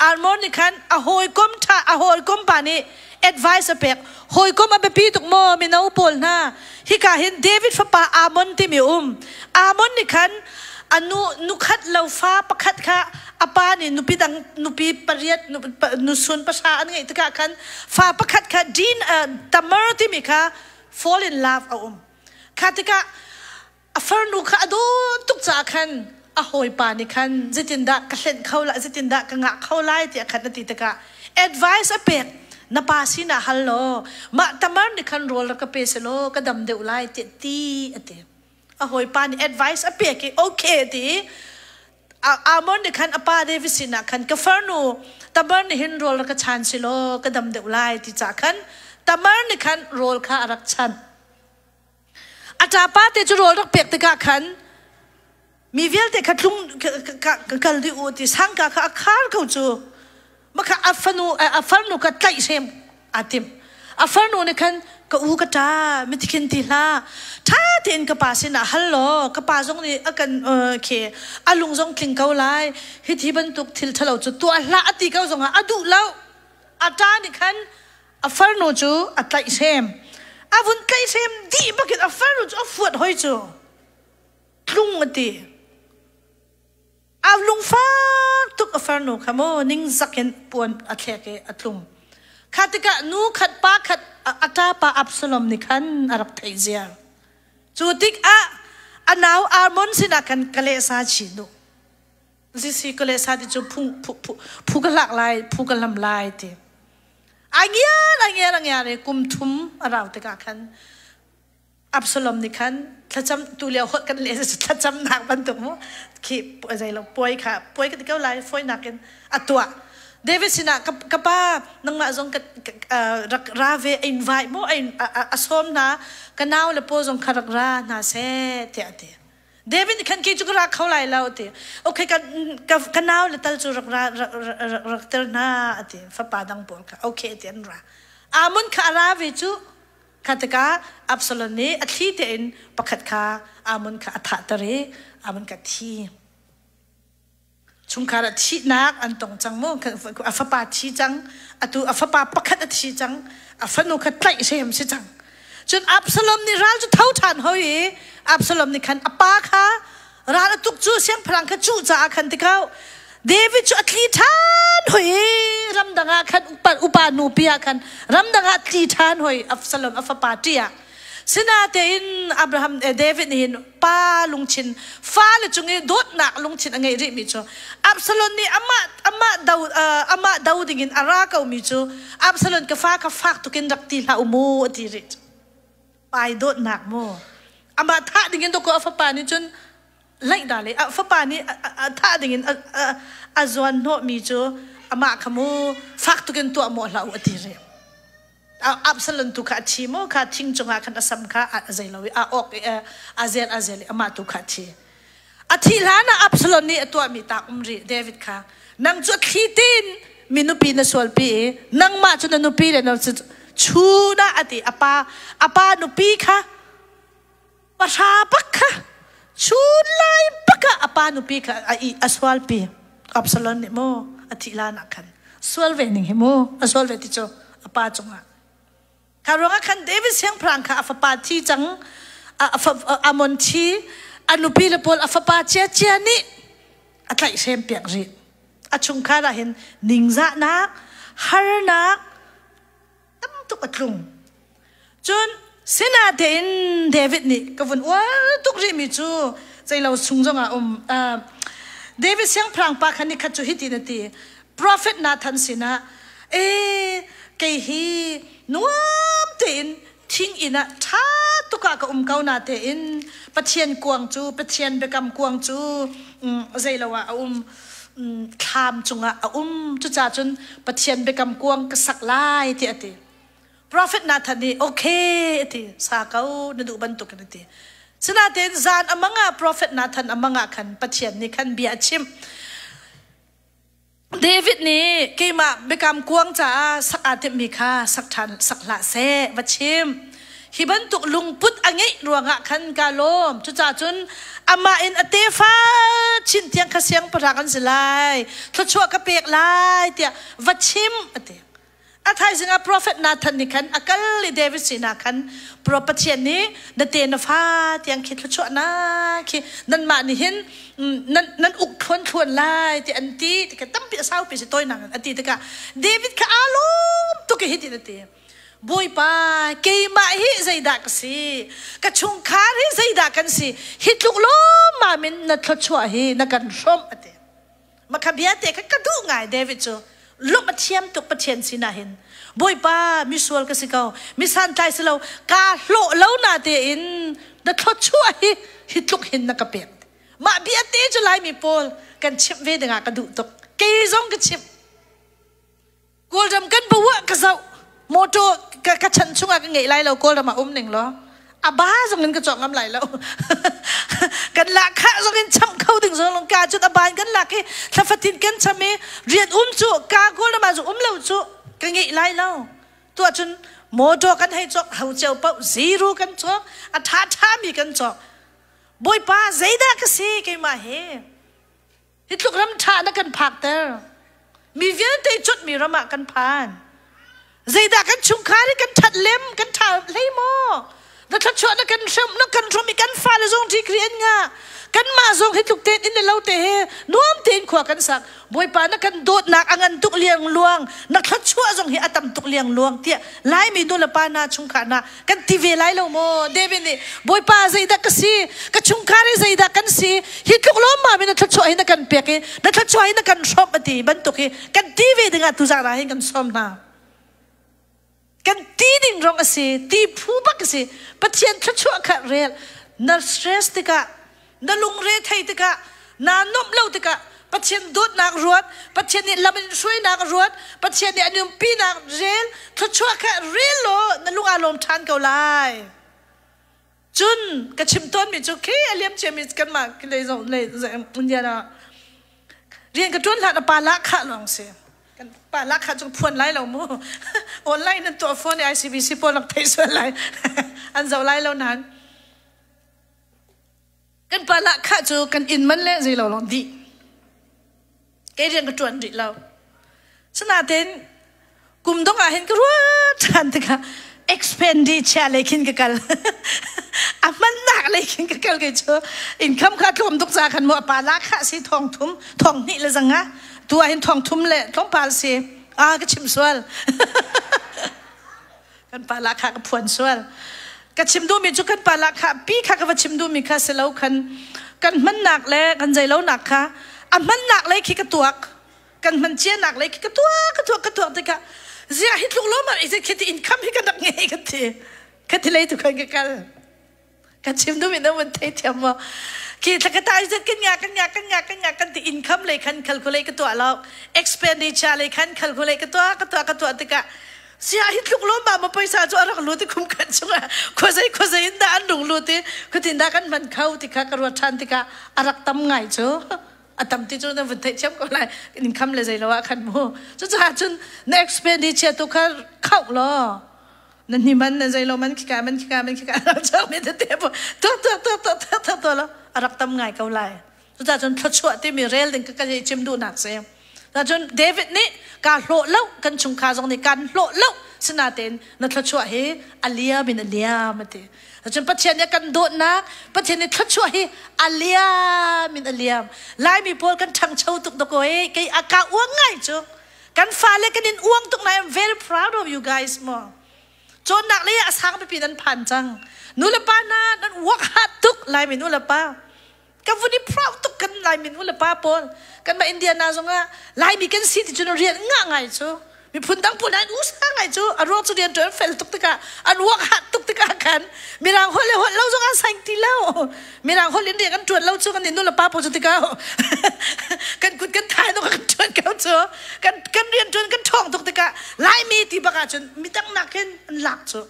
Armon nih khan a hawikom ṭha a hawikom pa nih advice a pek. Hawikom a biapi tuk maw mino pawl hna? Hika hin David fapa Amon timi um. Amon nih khan a nu nukhat lo fa pakhat kha a pa nih nupi dang nupi pariat nusun pahra an ngeih tikah khan fa pakhat kha Dean Tamar timi kha fall in love a um. Kha tikah a farnu kha a dawt tuk caah khan a hawipa nih khan zeitindah ka hlenh kho lai zeitindah ka ngah kho lai tiah khan a ti tikah advice a pek na pa sinah hal law mah Tamar nih khan rawl rak ka pe selaw ka dam deuh lai tiah ti a ti a hawipa nih advice a pek i okay a ti Amon nih khan a pa David sinah khan ka farnu Tamar nih hin rawl rak ka chan silaw ka dam deuh lai ti caah khan Tamar nih khan rawl kha a rak chanh. A ṭapa te cu rawl rak pek tikah khan mi vialte kha tlung ka kal dih u ti sangka kha a khar ko cu makha a fanu a farnu kha tlaihhrem aa tim a farnu nih khan ka u ka ṭa mithikin ti hlah ṭha tein ka pa sinah hal law ka pa zong nih a kan khi a lung zong tling ko lai hi thi bantuk thil ṭhalo cu tuah hlah a ti ko zongah a duh lo a ṭa nih khan A farnu cu a tlaihhrem. A vun tlaihhrem dih bakin a farnu cu a fuat hoi cu. Tlung a ti. A lungfak tuk a farnu kha mu ningzak in puan a thlek i a tlung. Kha tikah nu khat pa khat a ṭapa Absalom nih khan a rak theih ziar. Cu tikah a nau Armon sinah khan ka lehsa chin u. Zisi ka lehsa ti cu phu, phu, phu, phu ka hlak lai, phu ka hlam lai ti. A ngiar a ngiar a ngiar i kum thum a rau tikah khan Absalom nih khan thlacam tu lio holh kan leh cu thlacamnak bantuk mu khi zei lo puai kha puai ka ti ko lai fawinak in a tuah David sinah ka pa nangmah zong ka rak ra ve a invite mu a sawm hna ka nau le paw zong kha rak ra hna seh tiah a ti David nih khan kei cu ka ra kho lai lo a ti. Okay ka ka ka nau le tal cu rak ra rak rak rak ter hna a ti. Fapa dang pawl kha okay ti an ra. Ammon kha a ra ve cu kha tikah Absalom nih a thli tein pakhat kha Ammon kha a thahter i Ammon kha thi. Chungkhar ah thihnak an tong cang mu. A fapa thi cang. Atu a fapa pakhat a thi cang. A fanu kha tlaihhrem si cang. Cun Absalom nih ral cu tho ṭhan hoi i Absalom nih khan a pa kha ral a tuk cu siangpahrang kha cuh caah khan tikau. David cu a tli ṭhan hoi i ramdang ah khan upa, upa nupi ah khan ramdang ah tli ṭhan hoi Absalom a fapa ṭih ah. Sinatein Abraham eh, David nih hin pa lungthin fale cung i dawtnak lungthin a ngeih rihmi cu Absalom nih amah amah do uh, amah do dingin a ra komi cu Absalom ka fa kha fak tukin rak ti hlah u mu a ti rih. Pai dawtnak mu. Amah thah dingin dawkaw a fapa nih cun laih dah le a fapa nih a thah dingin a zuan hnawhmi cu amah kha mu fak tukin tuah maw hlah u a ti rih. Absalom tu kha a thi maw kha thing cungah khan a sam kha a zei lo i a awk i a zel a zel i amah tu kha a thi. A thih hlan ah Absalom nih a tuahmi tak um rih David kha nang cu a thli tin mi nupi na sualpi i nangmah cu na nupi le na chun ah a ti a pa a pa nupi kha pahra bak kha chun lai bak ah a pa nupi kha a i a sualpi Absalom nih mu a thih hlan ah khan sual ve ning hi mu a sual ve ti cu a pa cungah kha ruangah khan David siangpahrang kha a fapa thi cang Amon thi a nupi le pawl a fapa ciacia nih a tlaihhrem piak rih a chungkhar ah hin ningzahnak harnak tam tuk a tlung. Cun sinatein David nih ka vun uar tuk rihmi cu zeilo chung zongah um. David siangpahrang pa kha nikhat cu hitin a ti. Prophet Nathan sinah, e kei hi nuam tein thing inn ah ṭha tuk ah ka um ko na tein Pathian kuang cu Pathian biakam kuang cu zeilo ah a um thlam cungah a um cucaah cun Pathian biakam kuang ka sak lai tiah a ti Prophet Nathan nih okay a ti sa ko na duh bantukin a ti sinain zan a mang ah Prophet Nathan a mang ah khan Pathian nih khan bia a chimh David nih keimah biakam kuang caah sak aa timhmi kha sak ṭhan sak hlah seh va chim. Hi bantuk lungput a ngeih ruangah khan ka lawm. Cucaah cun amah in a tefa chin tiang kha siangpahrang an si lai, thluachuah ka pek lai tiah va chim a ti. A thaizing ah profet Nathan nih khan a kal i David sinah khan Pathian nih na te na fa tiang khi thluachuahnak khi nanmah nih hin nan nan uk thluan thluan lai ti an ti tikah tampi a saupi si tawinak in a ti tikah David kha aa lawm tuk i hitin a ti Bawipa keimah hi zeidah ka si ka chungkhar hi zeidah kan si hi tluk lawmmam in na thluachuah hi na kan hrawmh a ti Makha bia te kha ka duh ngai David cu lawmh a thiam tuk Pathian sinah hin Bawipa misual ka si ko mi santlai si lo kaa hlawh lo na tein na thluachuah hi hi tluk hin na ka pek mah bia te cu Laimi pawl kan chimh ve dingah ka duh tuk kei zong ka chimh Kawlram kan bawa ka zoh motor ka, ka chan chungah ka ngeih lai lo Kawlram ah um ning law a ba zong in ka cawk ngam lai lo kan lahkhah zong in cham kho ding zong long ka cun a ba in kan lak i thlafatin kan cham i rian um cu ka Kawlram ah zu um lo cu ka ngeih lai lo tuah cun motor kan hei cawk ho cio paoh zero kan cawk a ṭha ṭha mi kan cawk Bawipa zeidah ka si keimah hi Hi tluk ram ṭha na kan phakter. Mi vialte cutmi ram ah kan phan. Zeidah kan chungkhar hi kan ṭhat lem, kan ṭha hlei maw? Na thluachuah na kan hram, na kan hram i kan fale zong ṭikri an ngah. Kanmah zong hi tluk tein inn le lo te he nuam tein khua kan sak. Bawipa na kan dawtnak a ngan tuk liangluang, na thluachuah zong hi a tam tuk liangluang tiah Laimi nu le pa hna chungkhar hna kan ti ve lai lo maw? David nih Bawipa zeidah ka si? Ka chungkhar hi zeidah kan si? Hi tluk lawmmam in na thluachuah hi na kan pek i na thluachuah hi na kan hrawmh a ti bantuk hi kan ti ve dingah tuzaan ah hin kan sawm hna. Kan ti ding rong a si, ti phu bak a si. Pathian thluachuah kha rel. Na stress tikah Na lungre thei tikah, naa nuamh lo tikah Pathian dawtnak ruat, Pathian nih lam in hruainak ruat, Pathian nih an umpinak rel, thluachuah kha rel law na lung aa lawm ṭhan ko lai. Cun ka chim tawnmi cu khi a liam ciami kanmah lei zong lei Indian ah rian ka ṭuan hlan a pa lahkhah lawng si. Kan pa lahkhah cu phuan lai lo mu. Online an tuah phone i ICBC pawl rak theih sual lai. An zoh lai lo nain. Kan pa lahkhah cu kan inn man le zei lo lawng dih. Kei rian ka ṭuan rih lo. Sinain kum dong ah hin ka ruat ṭhan tikah expendi chia lei khin ka kal. A hmannak lei khin ka kal kei cu income kha tlawm tuk ca khan mu a pa la kha si thong thum thong hnih le zanga tu ah hin thong thum le tlawmpal si a ka chim sual kan pa la kha ka phuan sual ka chim duhmi cu kan pa la kha pi kha ka va chim duhmi kha si lo khan kan hmannak le kan zei lonak kha a hmannak lei khi ka tuak kan hman cianak lei khi ka tuak ka tuak ka tuak tikah ziah hi tluk lo ma i khi ti income hi ka rak ngei ka ti ka ti lei tu khan ka kal ka chim duhmi na mun thei thiam maw khi thlakata i zat kan nga kan nga kan nga kan nga kan ti income lei khan calculate ka tuah lo expenditure lei khan calculate ka tuah ka tuah ka tuah tikah sia hi tluk lo ma ma paisa cu a rak lut i kum khat chungah khuazei khuazei in dah an rung lut i khuatin dah kan hman kho ti kha ka ruat ṭhan tikah a rak tam ngai cu a tam ti cu na vun theih thiam ko lai income le zei lo ah khan mu cucaah cun na expenditure tu kha khauh law na hni man na zei lo man khika man khika man khika chang mi tete po tuk tuk tuk tuk tuk tuk tuk lo a rak tam ngai ko lai cucaah cun thluachuah timi rel ding ka ka chim duhnak si cun David nih ka hlawh lo kan chungkhar zong nih kan hlawh lo sinatein na thluachuah hi a liam in a liam a ti cun Pathian nih a kan dawtnak Pathian nih thluachuah hi a liam in a liam Laimi pawl kan ṭhangcho tuk dakaw e kei a ka uang ngai cu kan fale kan in uang tuk na I am very proud of you guys mo cawnnak lei ah a sang pipi nan phan cang nu le pa na nan work hard tuk Laimi nu le pa ka vun i proud tuk kan Laimi nu le pa pawl kan mah Indiana zongah Laimi kan si ti cun rian ngah ngai cu miphun dang pawl an usa ngai cu a ruang cu rian ṭuan fel tuk tikah an work hard tuk tikah khan mirang holh le holh lo zong an saing ti lo mirang holh in rian kan ṭuan lo cu kan nu le pa pawl cu tikah kan kut kan thai no kan ṭuan ko cu kan kan rian ṭuan kan ṭhawng tuk tikah Laimi ti bak ahcun midang nakin an lak cu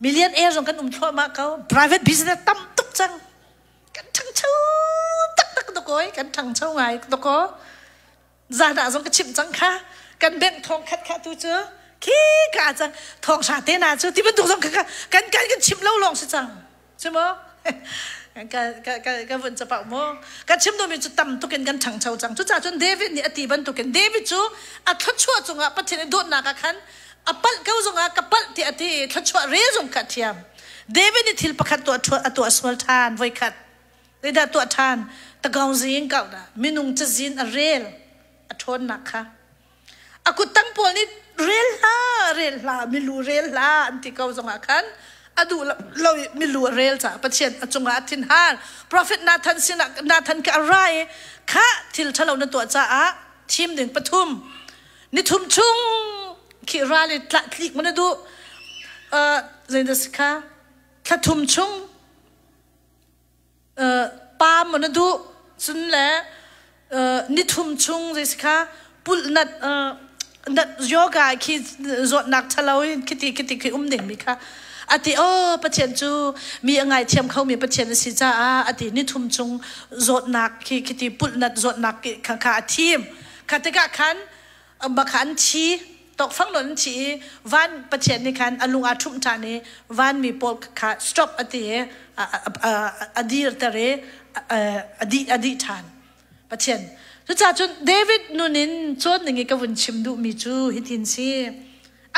Millionaire zong kan um thluahmah ko. Private business tam tuk cang. Kan ṭhangcho taktak dawkaw kan ṭhangcho ngai dawkaw. Zan ah zong ka chimh cang kha. Kan bank thong khat kha tu cu khi ka cang thong hra te na cu ti bantuk zong kha kan kan kan chimh lo lawng si cang. Cu maw? ka ka ka ka vun capau maw? Ka chim duhmi cu tam tuk in kan ṭhangcho cang. Cucaah cun David nih a ti bantukin David cu a thluachuah cungah Pathian i dawtnak ah khan a palh ko zongah ka palh tiah a ti i thluachuah rel zong kha a thiam. David nih thil pakhat tuah a tuah sual ṭhan voikhat. Zeidah tuah ṭhan? Tagaung zing kau dah minung cazin a rel a ṭhawnnak kha. A kuttang pawl nih rel hlah, rel hlah, milu rel hlah an ti ko zongah khan a duh lo i milu a rel caah Pathian a cungah a thinhar. Prophet Nathan sinah Nathan kha a ra i khah thil ṭhalo na tuah caah thim ding pathum nithum chung khi ral i tlik ma na duh zeidah si kha thla thum chung pa maw na duh cun le nithum chung zei si kha pulh nat nat yoga khi zawtnak ṭhalo in khiti khiti khi um ding mi kha ati oh Pathian cu mi a ngaithiam kho mi Pathian a si caah ati nithum chung zawtnak khi khiti pulh nat zawtnak kha kha a thim kha tikah khan bak an thi tokfang nawn an thi i van Pathian nih khan a lung aa ṭhumh ṭhan i vanmi pawl kha stop a ti i a dirter i a dih a dih ṭhan Pathian cucaah cun David nun in cawn ning i ka vun chim duhmi cu hitin si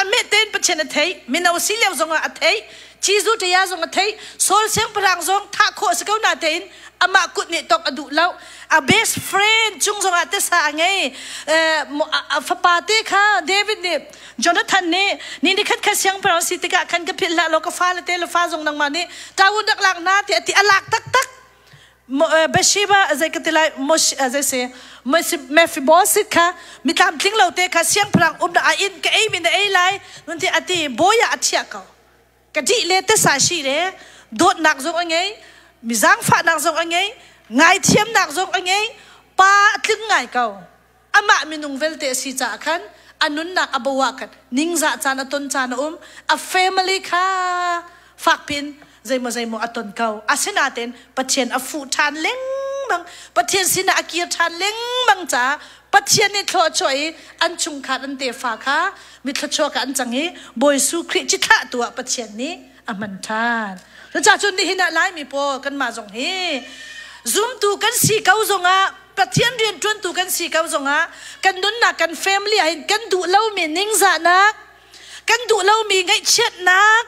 a meh tein Pathian a theih mino si lio zongah a theih Jesuh ṭaya zong a theih Saul siangpahrang zong thah khawh a si ko natein amah kut nih tok a duh lo a best friend cung zongah tesa a ngei a fapa te kha David nih Jonathan nih ni ni khat khat siangpahrang si tikah khan ka philh hlah law ka fale te le fa zong nangmah nih tawun rak lak hna tiah ti a lak taktak Bathsheba zei ka ti lai zei si Mephibosheth kha mi tlamtling lo te kha siangpahrang umnak ah inn ka ei mi na ei lai nun ti ati bawi ah a thiah ko ka dih le tasa shi le dawtnak zong a ngei mi zaangfahnak zong a ngei ngaithiamnak zong a ngei pa a tling ngai ko amah minung vialte a si caah khan a nunnak a bo ah khan ningzah caan a ton caan a um a family kha fakpin zeimaw zeimaw a ton ko asinain Pathian a fuh ṭhan lengmang Pathian sinah a kir ṭhan lengmang caah Pathian nih thluachuah i an chungkhar an tefa kha mi thluachuah kha an cang i Bawi Jesuh Khrih cithlah tu ah Pathian nih a hman ṭhan. Cucaah cun nihin ah Laimi pawl kanmah zong hi zumtu kan si ko zongah Pathian rianṭuantu kan si ko zongah kan nunnak kan family ah hin kan duh lomi ningzahnak kan duh lomi ngaihchiatnak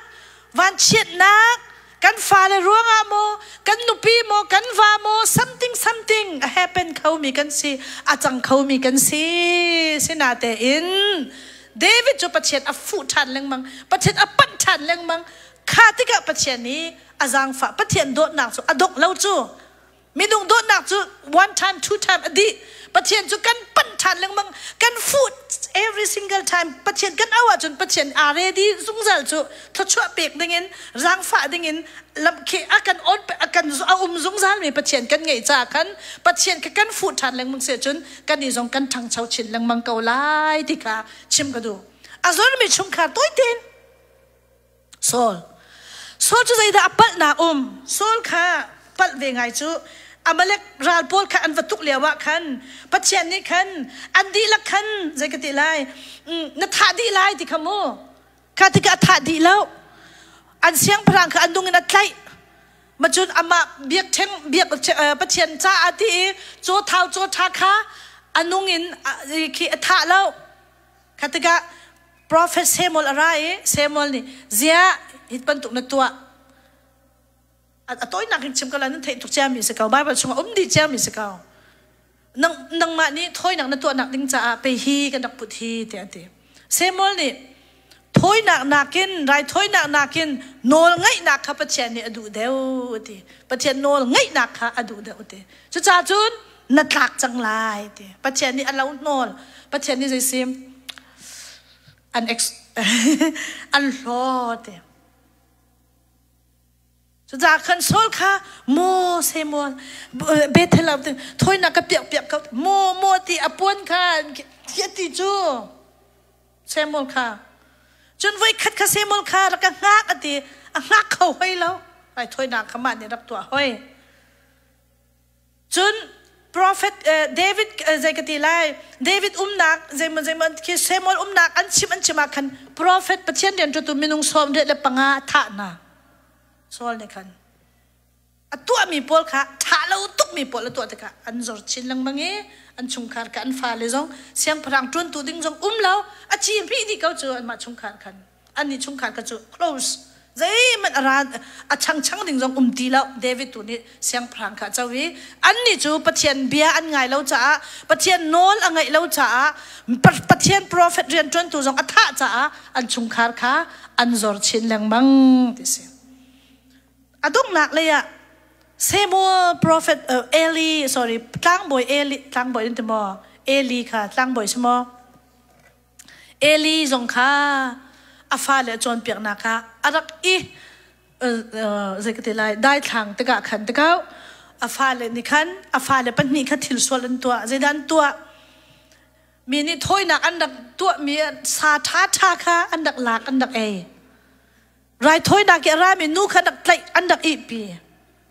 vanchiatnak. Kan fale ruangah maw, kan nupi maw, kan va maw, something something a happen khomi kan si, a cang khomi kan si. Sinatein David cu Pathian a fuh ṭhan lengmang, Pathian a panh ṭhan lengmang. Kha tikah Pathian nih a zaangfah, Pathian dawtnak cu a dongh lo cu. Minung dawtnak cu one time, two time a dih. Pathian cu kan panh ṭhan lengmang, kan fuh every single time. Pathian kan auh ahcun Pathian aa ready zungzal cu thluachuah pek dingin, zaangfah dingin lam khi a kan on a kan a um zungzal mi Pathian kan ngeih caah khan Pathian kha kan fuh ṭhan lengmang si ahcun kan i zong kan ṭhangcho chin lengmang ko lai ti kha chim ka duh. A zormi chungkhar tawi tein Saul. Saul cu zeidah a palhnak um? Saul kha palh ve ngai cu Amalek ral pawl kha an va tuk lio ah khan Pathian nih khan an dihlak khan zei ka ti lai na thah dih lai ti kha mu kha tikah a thah dih lo an siangpahrang kha an nung in a tlaih macun amah biakṭheng biak Pathian caah ti i caw thau caw ṭha kha a nung in khi a thah lo Kha tikah profet Samuel a ra i Samuel nih ziah hi bantuk na tuah a tawinak in chim ko la nan theih tuk ciami si ko Bible chungah um dih ciami si ko nang nangmah nih thawinak na tuahnak ding caah pei hi kan rak put hi tiah a ti Samuel nih thawinak nakin raithawinak nakin nawl ngaihnak kha Pathian nih a duh deuh a ti Pathian nawl ngaihnak kha a duh deuh a ti cucaah cun na tlak cang lai ti Pathian nih a lo hnawl Pathian nih zeisim an ex an hlaw ti cucaah khan Saul kha maw Samuel Bethel ah thawinak ka piak piak ko maw maw ti a puan kha ti ti cu Samuel kha cun voi khat kha Samuel kha rak ka hngak a ti a hngak kho hoi lo ai thawinak kha mah nih rak tuah hoi Cun prophet David zei ka ti lai David umnak zeimaw zeimaw khi Samuel umnak an chim an chim ah khan prophet Pathian rianṭuantu minung 75 thah hna Saul nih khan a tuahmi pawl kha ṭha lo tukmi pawl a tuah tikah an zor chin lengmang i an chungkhar kha an fale zong siangpahrang ṭuantu ding zong um lo a ci hmih dih ko cu anmah chungkhar khan Annih chungkhar kha cu close zeihmanh a ra a changchang ding zong um ti lo David tu nih siangpahrang kha a co i annih cu Pathian bia an ngai lo caah Pathian nawl a ngaih lo caah Pathian prophet rianṭuantu zong a thah caah an chungkhar kha an zor chin lengmang ti si. A donghnak lei ah Samuel prophet Eli sorry tlangbawi Eli tlangbawi an ti maw Eli kha tlangbawi si maw Eli zong kha a fale a cawnpiaknak ah a rak i zei ka ti lai daithlang tikah khan tikau a fale nih khan a fale pahnih kha thil sual an tuah zeidah an tuah mi nih thawinak an rak tuahmi sa ṭhaṭha kha an rak lak an rak ei Raithawinak i a rami nu kha rak tlaih an rak ihpi.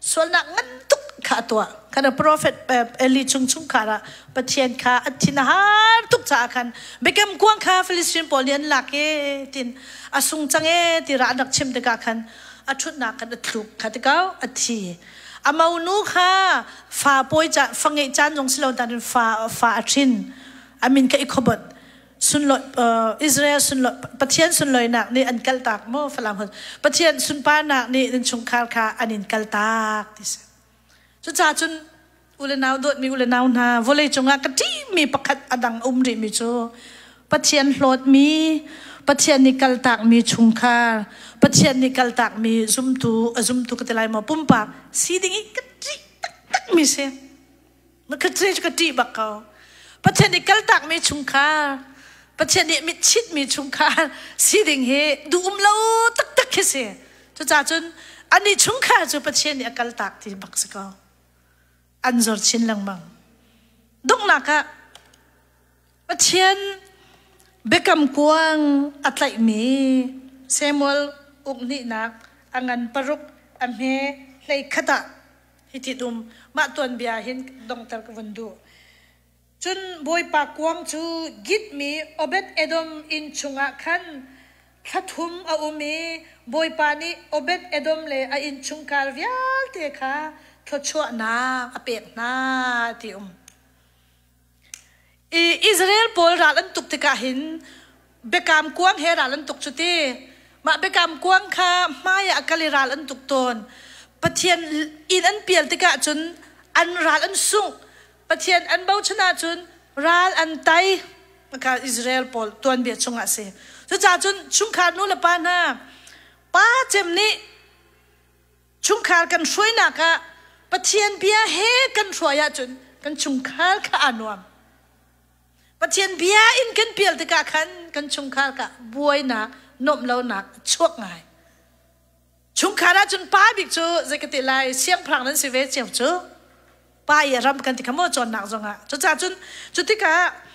Sualnak ngan tuk kha a tuah. Khan a prophet Eli chung chungkhar ah Pathian kha a thin a har tuk caah khan biakam kuang kha Philistine pawl nih an lak i tin a sung cang e ti ra an rak chim tikah khan a ṭhutnak khan a thluk kha tikau a thi. A monu kha fa pawi ca fa ngeih caan zong si lo tan in fa fa a hrin. A min kha Ikhobot. Sunlawi Israel sunlawi Pathian sunlawinak nih an kaltak maw Falam hon Pathian sunparnak nih nan chungkhar kha an in kaltak ti si cucaah cun u le nau dawtmi u le nau hna vawlei cungah ka ṭihmi pakhat a dang um rihmi cu Pathian hlawtmi Pathian nih kaltakmi chungkhar Pathian nih kaltakmi zumtu a zumtu ka ti lai maw pumpak si ding i ka ṭih taktakmi si Na ka cu ka ṭih bak ko. Pathian nih kaltakmi chungkhar, Pathian nih mitchitmi chungkhar si ding hi duh um lo taktak khi si. Cucaah cun anih chungkhar cu Pathian nih a kaltak ti bak si ko. An zor chin lengmang. Donghnak ah Pathian biakam kuang a tlaihmi Samuel ukhnihnak a ngan paruk a hme hlei khat ah Hiti dum mah tuanbia hin dongter ka vun duh. Cun Bawipa kuang cu Gitmi Obed-Edom inn chungah khan thla thum a um i Bawipa nih Obed-Edom le a innchungkhar vialte kha thluachuahnak a pek hna ti um. I Israel pawl ral an tuk tikah hin biakam kuang he ral an tuk cu ti. Mah biakam kuang kha hmai ah kal i ral an tuk tawn. Pathian inn an pial tikah cun an ral an sungh. Pathian an bochan ahcun ral an tai. Kha Israel pawl tuanbia chungah a si. Cucaah cun chungkhar nu le pa hna, pa cem nih chungkhar kan hruainak ah Pathian bia he kan hruai ahcun kan chungkhar kha aa nuam. Pathian bia in kan pial tikah khan kan chungkhar kha buainak, nuamh lonak a chuak ngai. Chungkhar ahcun pa bik cu zei ka ti lai, siangpahrang nan si ve cio cu. Pa i a ram kan ti kha maw cawnnak zongah. Cucaah cun cu tikah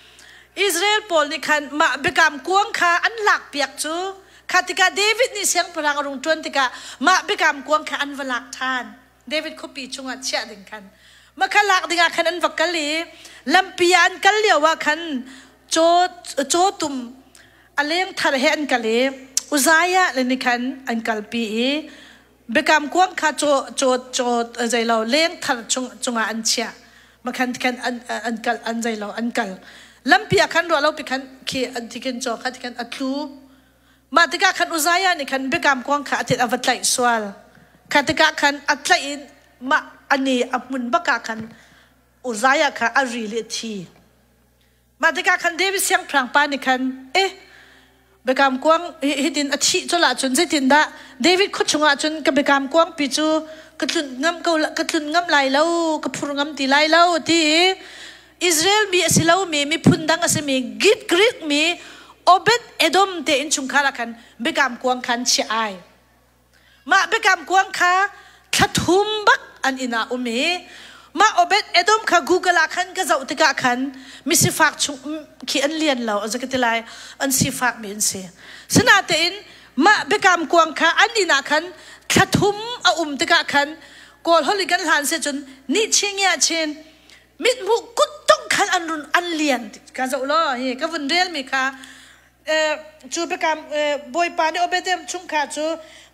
Israel pawl nih khan mah biakam kuang kha an lakpiak cu kha tikah David nih siangpahrang a rung ṭuan tikah mah biakam kuang kha an va lak ṭhan. David khuapi chungah chiah ding khan. Mah kha lak dingah khan an va kal i lampi ah an kal lio ah khan caw cawtum a leng thar he an kal i Uzziah le nih khan an kalpi i biakam kuang kha caw caw caw zeilo leng thar chung cungah an chiah. Makhan khan an an kal an zeilo an kal. Lampi ah khan ruah lo pi khan khi an thikin caw kha tikhan a tlu. Mah tikah khan Uzziah nih khan biakam kuang kha a thit a va tlaih sual. Kha tikah khan a tlaih in mah ani a hmun bak ah khan Uzziah kha a ril i a thi. Mah tikah khan David siangpahrang pa nih khan, eh, biakam kuang hitin a thih colh ahcun zeitindah David khua chungah cun ka biakam kuangpi cu ka tlunh ngam ko ka tlunh ngam lai lo, ka phur ngam ti lai lo ti i Israel mi a si lomi miphun dang a simi Git Greek mi Obed Edom te innchungkhar ah khan biakam kuang khan chiah ai. Mah biakam kuang kha thla thum bak an inn ah um i mah Obed Edom kha Google ah khan ka zoh tikah khan misifak chung khi an lian lo a ka ti lai an sifak mi an si. Sinatein mah biakam kuang kha an inn ah khan thla thum a um tikah khan Kawl holh in kan hlan si cun ni chin ya chin mithmuh kuttung khan an run an lian ka zoh law hi ka vun rel mi kha Cu biakam Bawipa nih Obed-edom chungkhar cu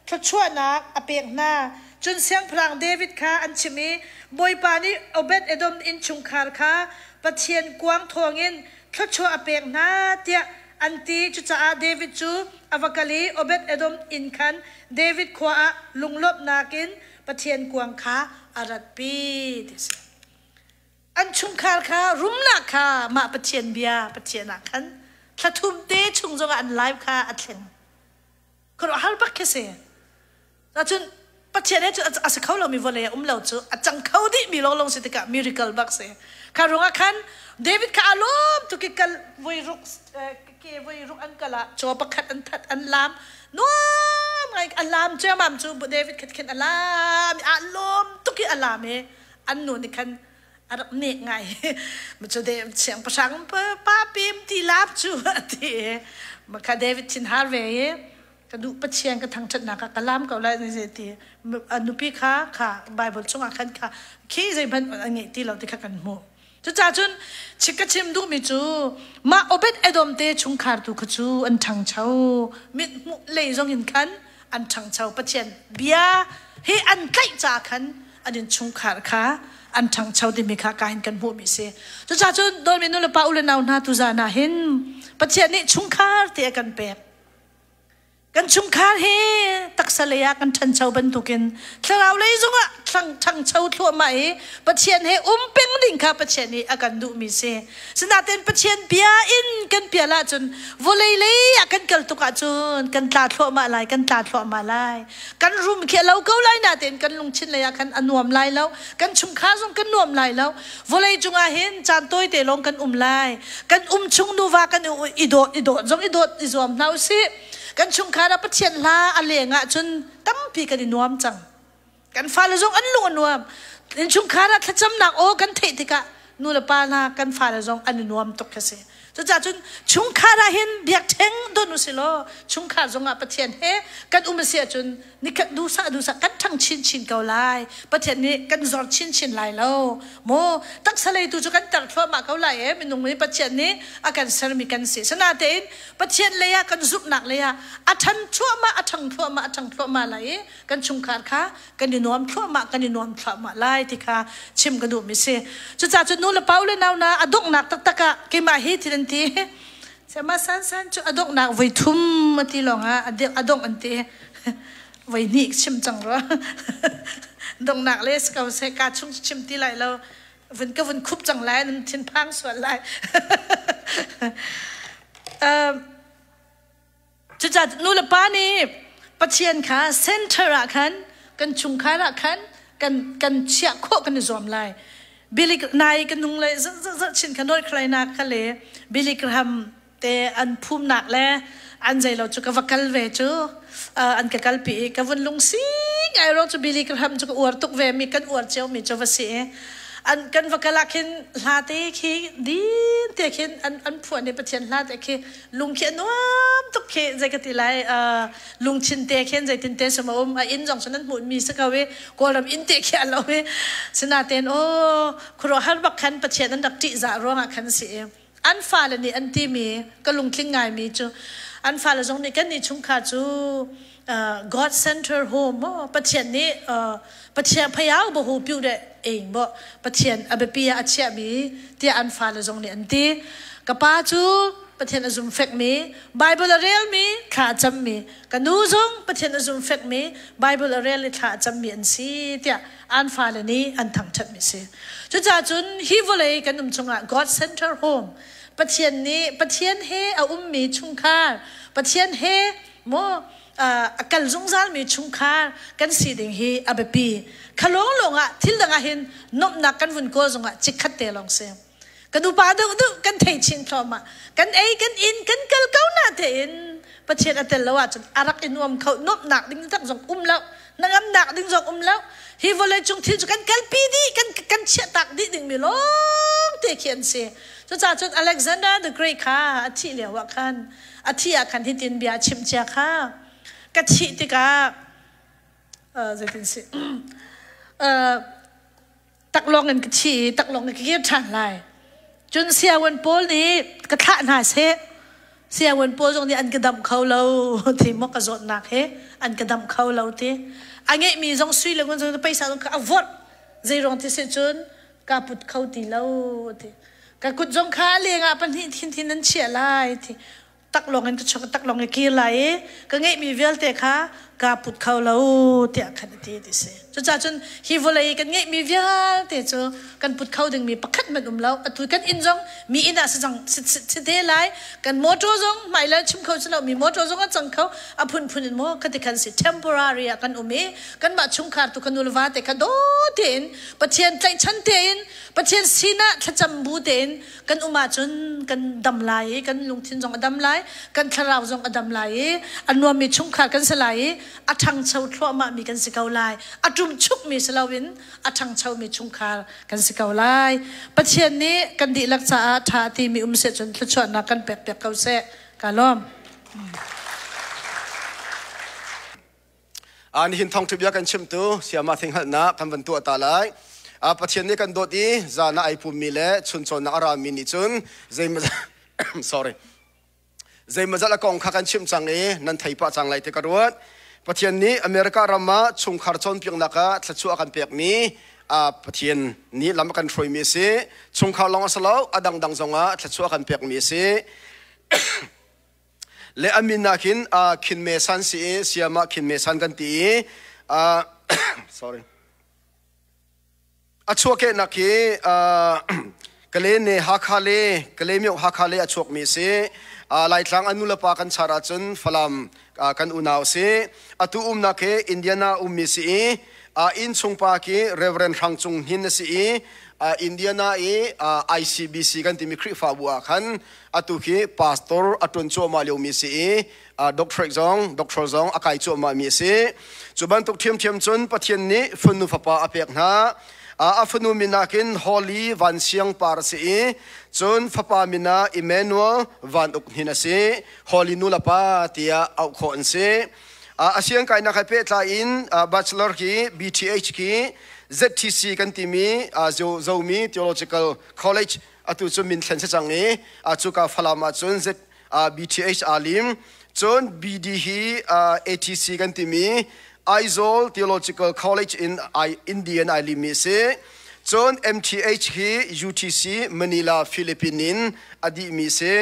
thluachuahnak a pek hna. Cun Siangpahrang David kha an chimh i, Bawipa nih Obed-edom innchungkhar kha Pathian kuang thawngin thluachuah a pek hna, tiah an ti. Cucaah David cu a va kal i Obed-edom inn khan David khua ah lunglawmhnak in Pathian kuang kha a ratpi, ti a si. An chungkhar kha rumnak kha mah Pathian bia Pathian ah khan thla thum te chung zongah an life kha a thleng. Khuaruahhar bak khi si. Cun Pathian he cun a si kho lomi vawlei a um lo cu a cang kho dihmi lawnglawng si tikah miracle bak si. Kha ruangah khan David kha aa lawm tuk i kal voi ruk ke voi ruk an kal ah caw pakhat an that an lam nuam ngai a lam ciamam cu David khat khin a lam i aa lawm tuk i a lam i an nu nih khan a rak nek ngai cu de siangpahrang pa pim ti lap cu a ti kha David thin har ve i ka duh Pathian ka thangṭhatnak ah ka lam ko lai ti a nupi kha kha Bible chungah khan kha khi zeihmanh a ngeih ti lo ti kha kan hmuh cucaah cun chik ka chim duhmi cu mah Obed Edom te chungkhar tu kha cu an ṭhangcho mit hmuh lei zong in khan an ṭhangcho Pathian bia hi an tlaih ca khan an innchungkhar kha an ṭhangcho timi kha ka hin kan hmuhmi si. Cucaah cun dawtmi nu le pa u le nau hna tuzan ah hin Pathian nih chungkhar te a kan pek. Kan chungkhar hi taksa lei ah kan ṭhancho bantukin thlarau lei zongah ṭhangcho thluahmah i Pathian he um peng ding kha Pathian nih a kan duhmi si. Sinain Pathian bia in kan pial ahcun vawlei lei ah kan kal tuk ahcun kan tla thluahmah lai, kan tla thluahmah lai. Kan rum khi a lo ko lai natein kan lungthin lei ah khan a nuam lai lo. Kan chungkhar zong kan nuam lai lo. Vawlei cungah hin caan tawite lawng kan um lai. Kan um chung nuva kan i dawt i dawt zong i dawt i zuam hna usih. Kan chungkhar ah Pathian hla a leng ahcun tampi kan i nuam cang. Kan fale zong an lung a nuam. Innchungkhar ah thlacamnak aw kan theih tikah nu le pa hna kan fale zong an i nuam tuk khi si. Cucaah cun chungkhar ah hin biakṭheng don usih law chungkhar zongah Pathian he kan um a si ahcun nikhat duhsah duhsah kan ṭhang chinchin ko lai. Pathian nih kan zor chinchin lai lo. Maw taksa lei tu cu kan tar thluahmah ko lai e minung nih Pathian nih a kan sermi kan si. Sinatein Pathian lei ah kan zumhnak lei ah a ṭhan thluahmah a ṭhang thluahmah a ṭhang thluahmah lai i kan chungkhar kha kan i nuam thluahmah kan i nuam thluahmah lai ti kha chim ka duhmi si. Cucaah cun nu le pa u le nau na a donghnak taktak ah keimah hi thil an ti. Sayama San San cu a donghnak voi thum a ti lawngah a dongh an ti. Voi hnih chim cang rua. Donghnak le si ko seh ka chung chim ti lai lo. Vun ka vun khup cang lai nan thinphang sual lai. Cucaah nu le pa nih Pathian kha center ah khan kan chungkhar ah khan kan kan chiah khawh kan i zuam lai. Billy nai ka nung le zarh chin kha North Carolina kha le Billy Graham te an phumnak le an zei lo cu ka va kal ve cu an ka kalpi i ka vun lungsi ngai ro cu Billy Graham cu ka uar tuk ve mi kan uar cio mi cu va si i an kan va kal ah khin hla te khi din te khin an an phuah ni Pathian hla te khi lung khi a nuam tuk khi zei ka ti lai lungthin te khin zeitin te sama um a inn zong cu nan hmuh mi si ko i kawlram inn te khi a lo i sinaten aw khuaruahhar bak khan Pathian an rak ṭihzah ruangah khan si i an fale nih an timi ka lungtling ngaimi cu an fale zong nih kan nih chungkhar cu God center home mo Pathian nih Pathian phayau bo hu piu de eng bo Pathian a biapi ah a chiahmi tiah an fale zong nih an ti ka pa cu Pathian a zum fekmi Bible a relmi thla a cammi ka nu zong Pathian a zum fekmi Bible a rel i thla a cammi an si tiah an fale nih an thangṭhatmi si cucaah cun hi vawlei kan um chungah God center home Pathian nih Pathian he a ummi chungkhar Pathian he maw a kal zungzalmi chungkhar kan si ding hi a biapi. Kha lawnglawng ah thil dang ah hin nuamhnak kan vun kawl zongah chikkhat te lawng si. Kan upa deuh deuh kan thei chin thluahmah. Kan ei kan in kan kal ko na tein Pathian a tel lo ahcun a rak i nuam kho nuamhnak ding tak zong um lo hnangamnak ding zong um lo hi vawlei cung thil cu kan kalpi dih kan kan chiahtak dih dingmi lawng te khi an si cucaah cun Alexander the Great kha a thih lio ah khan a thih ah khan hitin bia a chimh cia kha ka thih tikah zeitin si taklawng in ka thi i taklawng in ka kir ṭhan lai cun siawan pawl nih ka thlah hna seh siawan pawl zong nih an ka damh kho lo ti maw ka zawtnak he an ka damh kho lo ti a ngeihmi zong sui le ngun zong paisa zong kha a vorh zei ruang ti si cun ka put kho ti lo ti ka kut zong kha lengah pahnih thin thin an chiah lai ti taklawng in ka chuak taklawng i kir lai i ka ngeihmi vialte kha ka put kho lo tiah khan a ti ti si cucaah cun hi vawlei kan ngeihmi vialte cu kan put kho dingmi pakhat hmanh um lo atu kan inn zong mi inn ah si cang si te lai kan motor zong hmailei chim kho si lo mi motor zong a cang kho a phunphun in maw khati khan si temporary ah kan um i kanmah chungkhar tu kan nu le va te kha daw tein Pathian tlaihchan tein Pathian sinah thlacam bu tein kan um ahcun kan dam lai i kan lungthin zong a dam lai kan thlarau zong a dam lai i a nuammi chungkhar kan si lai i a ṭhangcho thluahmahmi kan si ko lai a ṭumchukmi si loin a ṭhangchomi chungkhar kan si ko lai Pathian nih kan dihlak caah ṭha timi um seh cun thluachuahnak kan pek piak ko seh ka lawm. Nihin thawngṭha bia kan chimtu Sayama Thinghalhnak kan van tuah ta lai. Pathian nih kan dawt i zan ah ai pummi le chuncawnnak a rami nih cun zeimawzat sorry zeimawzat a kong kha kan chimh cang i nan thei pah cang lai ti ka ruat. Pathian nih America ram ah chungkhar cawnpiaknak ah thluachuah a kan pekmi Pathian nih lam a kan hruaimi a si. Chungkhar lawng a si lo, a dangdang zongah thluachuah a kan pekmi a si. Le a min ah khin Khin San si i Siam ah Khin San kan ti i sorry a chuahkehnak hi Kale ne Hakha le Kale myo Hakha le a chuakmi si Laitlang an nulepa kan char ahcun Falam kan unau si atu umnak hi Indiana ummi si i innchungpa khi Reverend Hrang Cung Hnin a si i Indiana i ICBC kan timi Khrihfabu ah khan atu khi pastor a ṭuan cuahmah liomi si i doctorate zong doctor zong a kai cuahmah mi a si. Cu bantuk ṭhiamṭhiam cun Pathian nih fanu fapa a pek hna. A fanu min ah khin Holy Van Siang Par a si i cun fapa min ah Emmanuel Van Uk Hnin a si. Holy nu le pa tiah auh khawh an si. A siangkainak he pehtlai in bachelor khi BTH khi ZTC kan timi Zomi Theological College atu cu min thlen si cang i cuka Falam ah cun BTH aa lim cun BD hi ATC kan timi Aizawl Theological College in Indian ai limmi a si cun MTH hi UTC Manila Philippine in a dihmi si.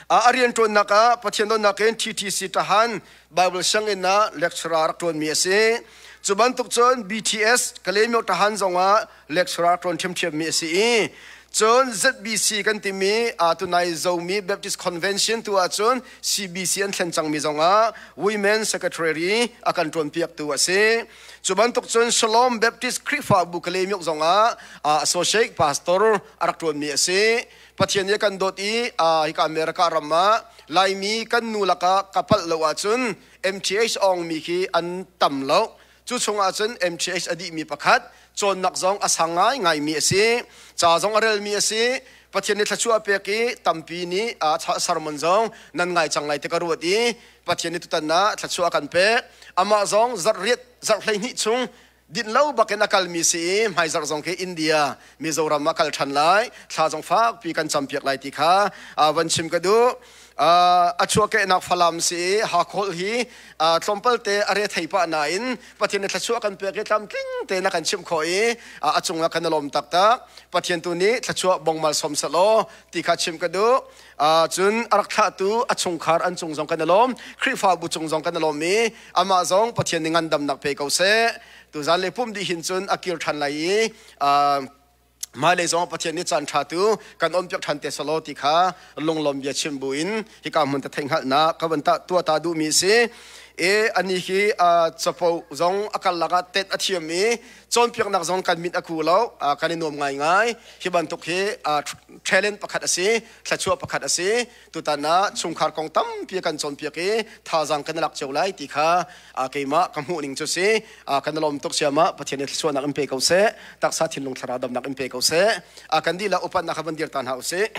A rianṭuannak ah Pathian donnak in TTC Tahan Bible sianginn ah lecturer rak ṭuanmi a si. Cu bantuk cun BTS Kalaymyo Tahan zongah lecturer ṭuan ṭhiamṭhiammi a si i cun ZBC kan timi tunai Zomi Baptist Convention tu ahcun CBC an thlen cangmi zongah Women Secretary a kan ṭuanpiaktu a si. Cu bantuk cun Shalom Baptist Khrihfabu Kalaymyo zongah Associate Pastor a rak ṭuanmi a si. Pathian nih a kan dawt i hika America ram ah Laimi kan nu lakah ka palh lo ahcun MTH awngmi khi an tam lo. Cu chungah cun MTH a dihmi pakhat, cawnnak zong a sang ngaingaimi a si. Ca zong a relmi a si. Pathian nih thluachuah a pek i tampi nih sermon zong nan ngai cang lai ti ka ruat i Pathian nih tutan ah thluachuah a kan pek. Amah zong zarh riat, zarh 12 chung din lo bakin a kalmi si i hmaizarh zong khi India Mizoram ah kal ṭhan lai thla zong fakpi kan campiak lai ti kha van chim ka duh. A chuahkehnak Falam si i Hakholh hi tlawmpal te a re thei pah nain Pathian nih thluachuah kan pek i tlamtling tein a kan chimh khawh i a cungah kan i lawm taktak. Pathian tu nih thluachuah bongmal som selaw ti kha chim ka duh. Cun a rak thlahtu a chungkhar an cung zong kan i lawm, Khrihfabu cung zong kan i lawm i amah zong Pathian nih ngandamnak pe ko seh. Tuzan le pum dih hin cun a kir ṭhan lai i hmailei zong Pathian nih caan ṭha tu kan on piak ṭhan te selaw ti kha lunglawm bia chim buin hika hmun te theihhngalhnak ka van ta tuah ta duhmi a si. E ani hi capo zong a kal lakah tet a thiam i cawnpiaknak zong kan mit a ku lo, kan i nuam ngaingai. Hi bantuk hi talent pakhat a si, thluachuah pakhat a si. Tutan ah chungkhar kong tampi kan cawnpiak i thazaang kan i lak cio lai ti kha keimah ka hmuh ning cu si. Kan i lawm tuk siamah Pathian nih thluachuahnak in pe ko seh, taksa thinlung thlarau damnak in pe ko seh. Kan dihlak upatnak kha van dir ta hna usih.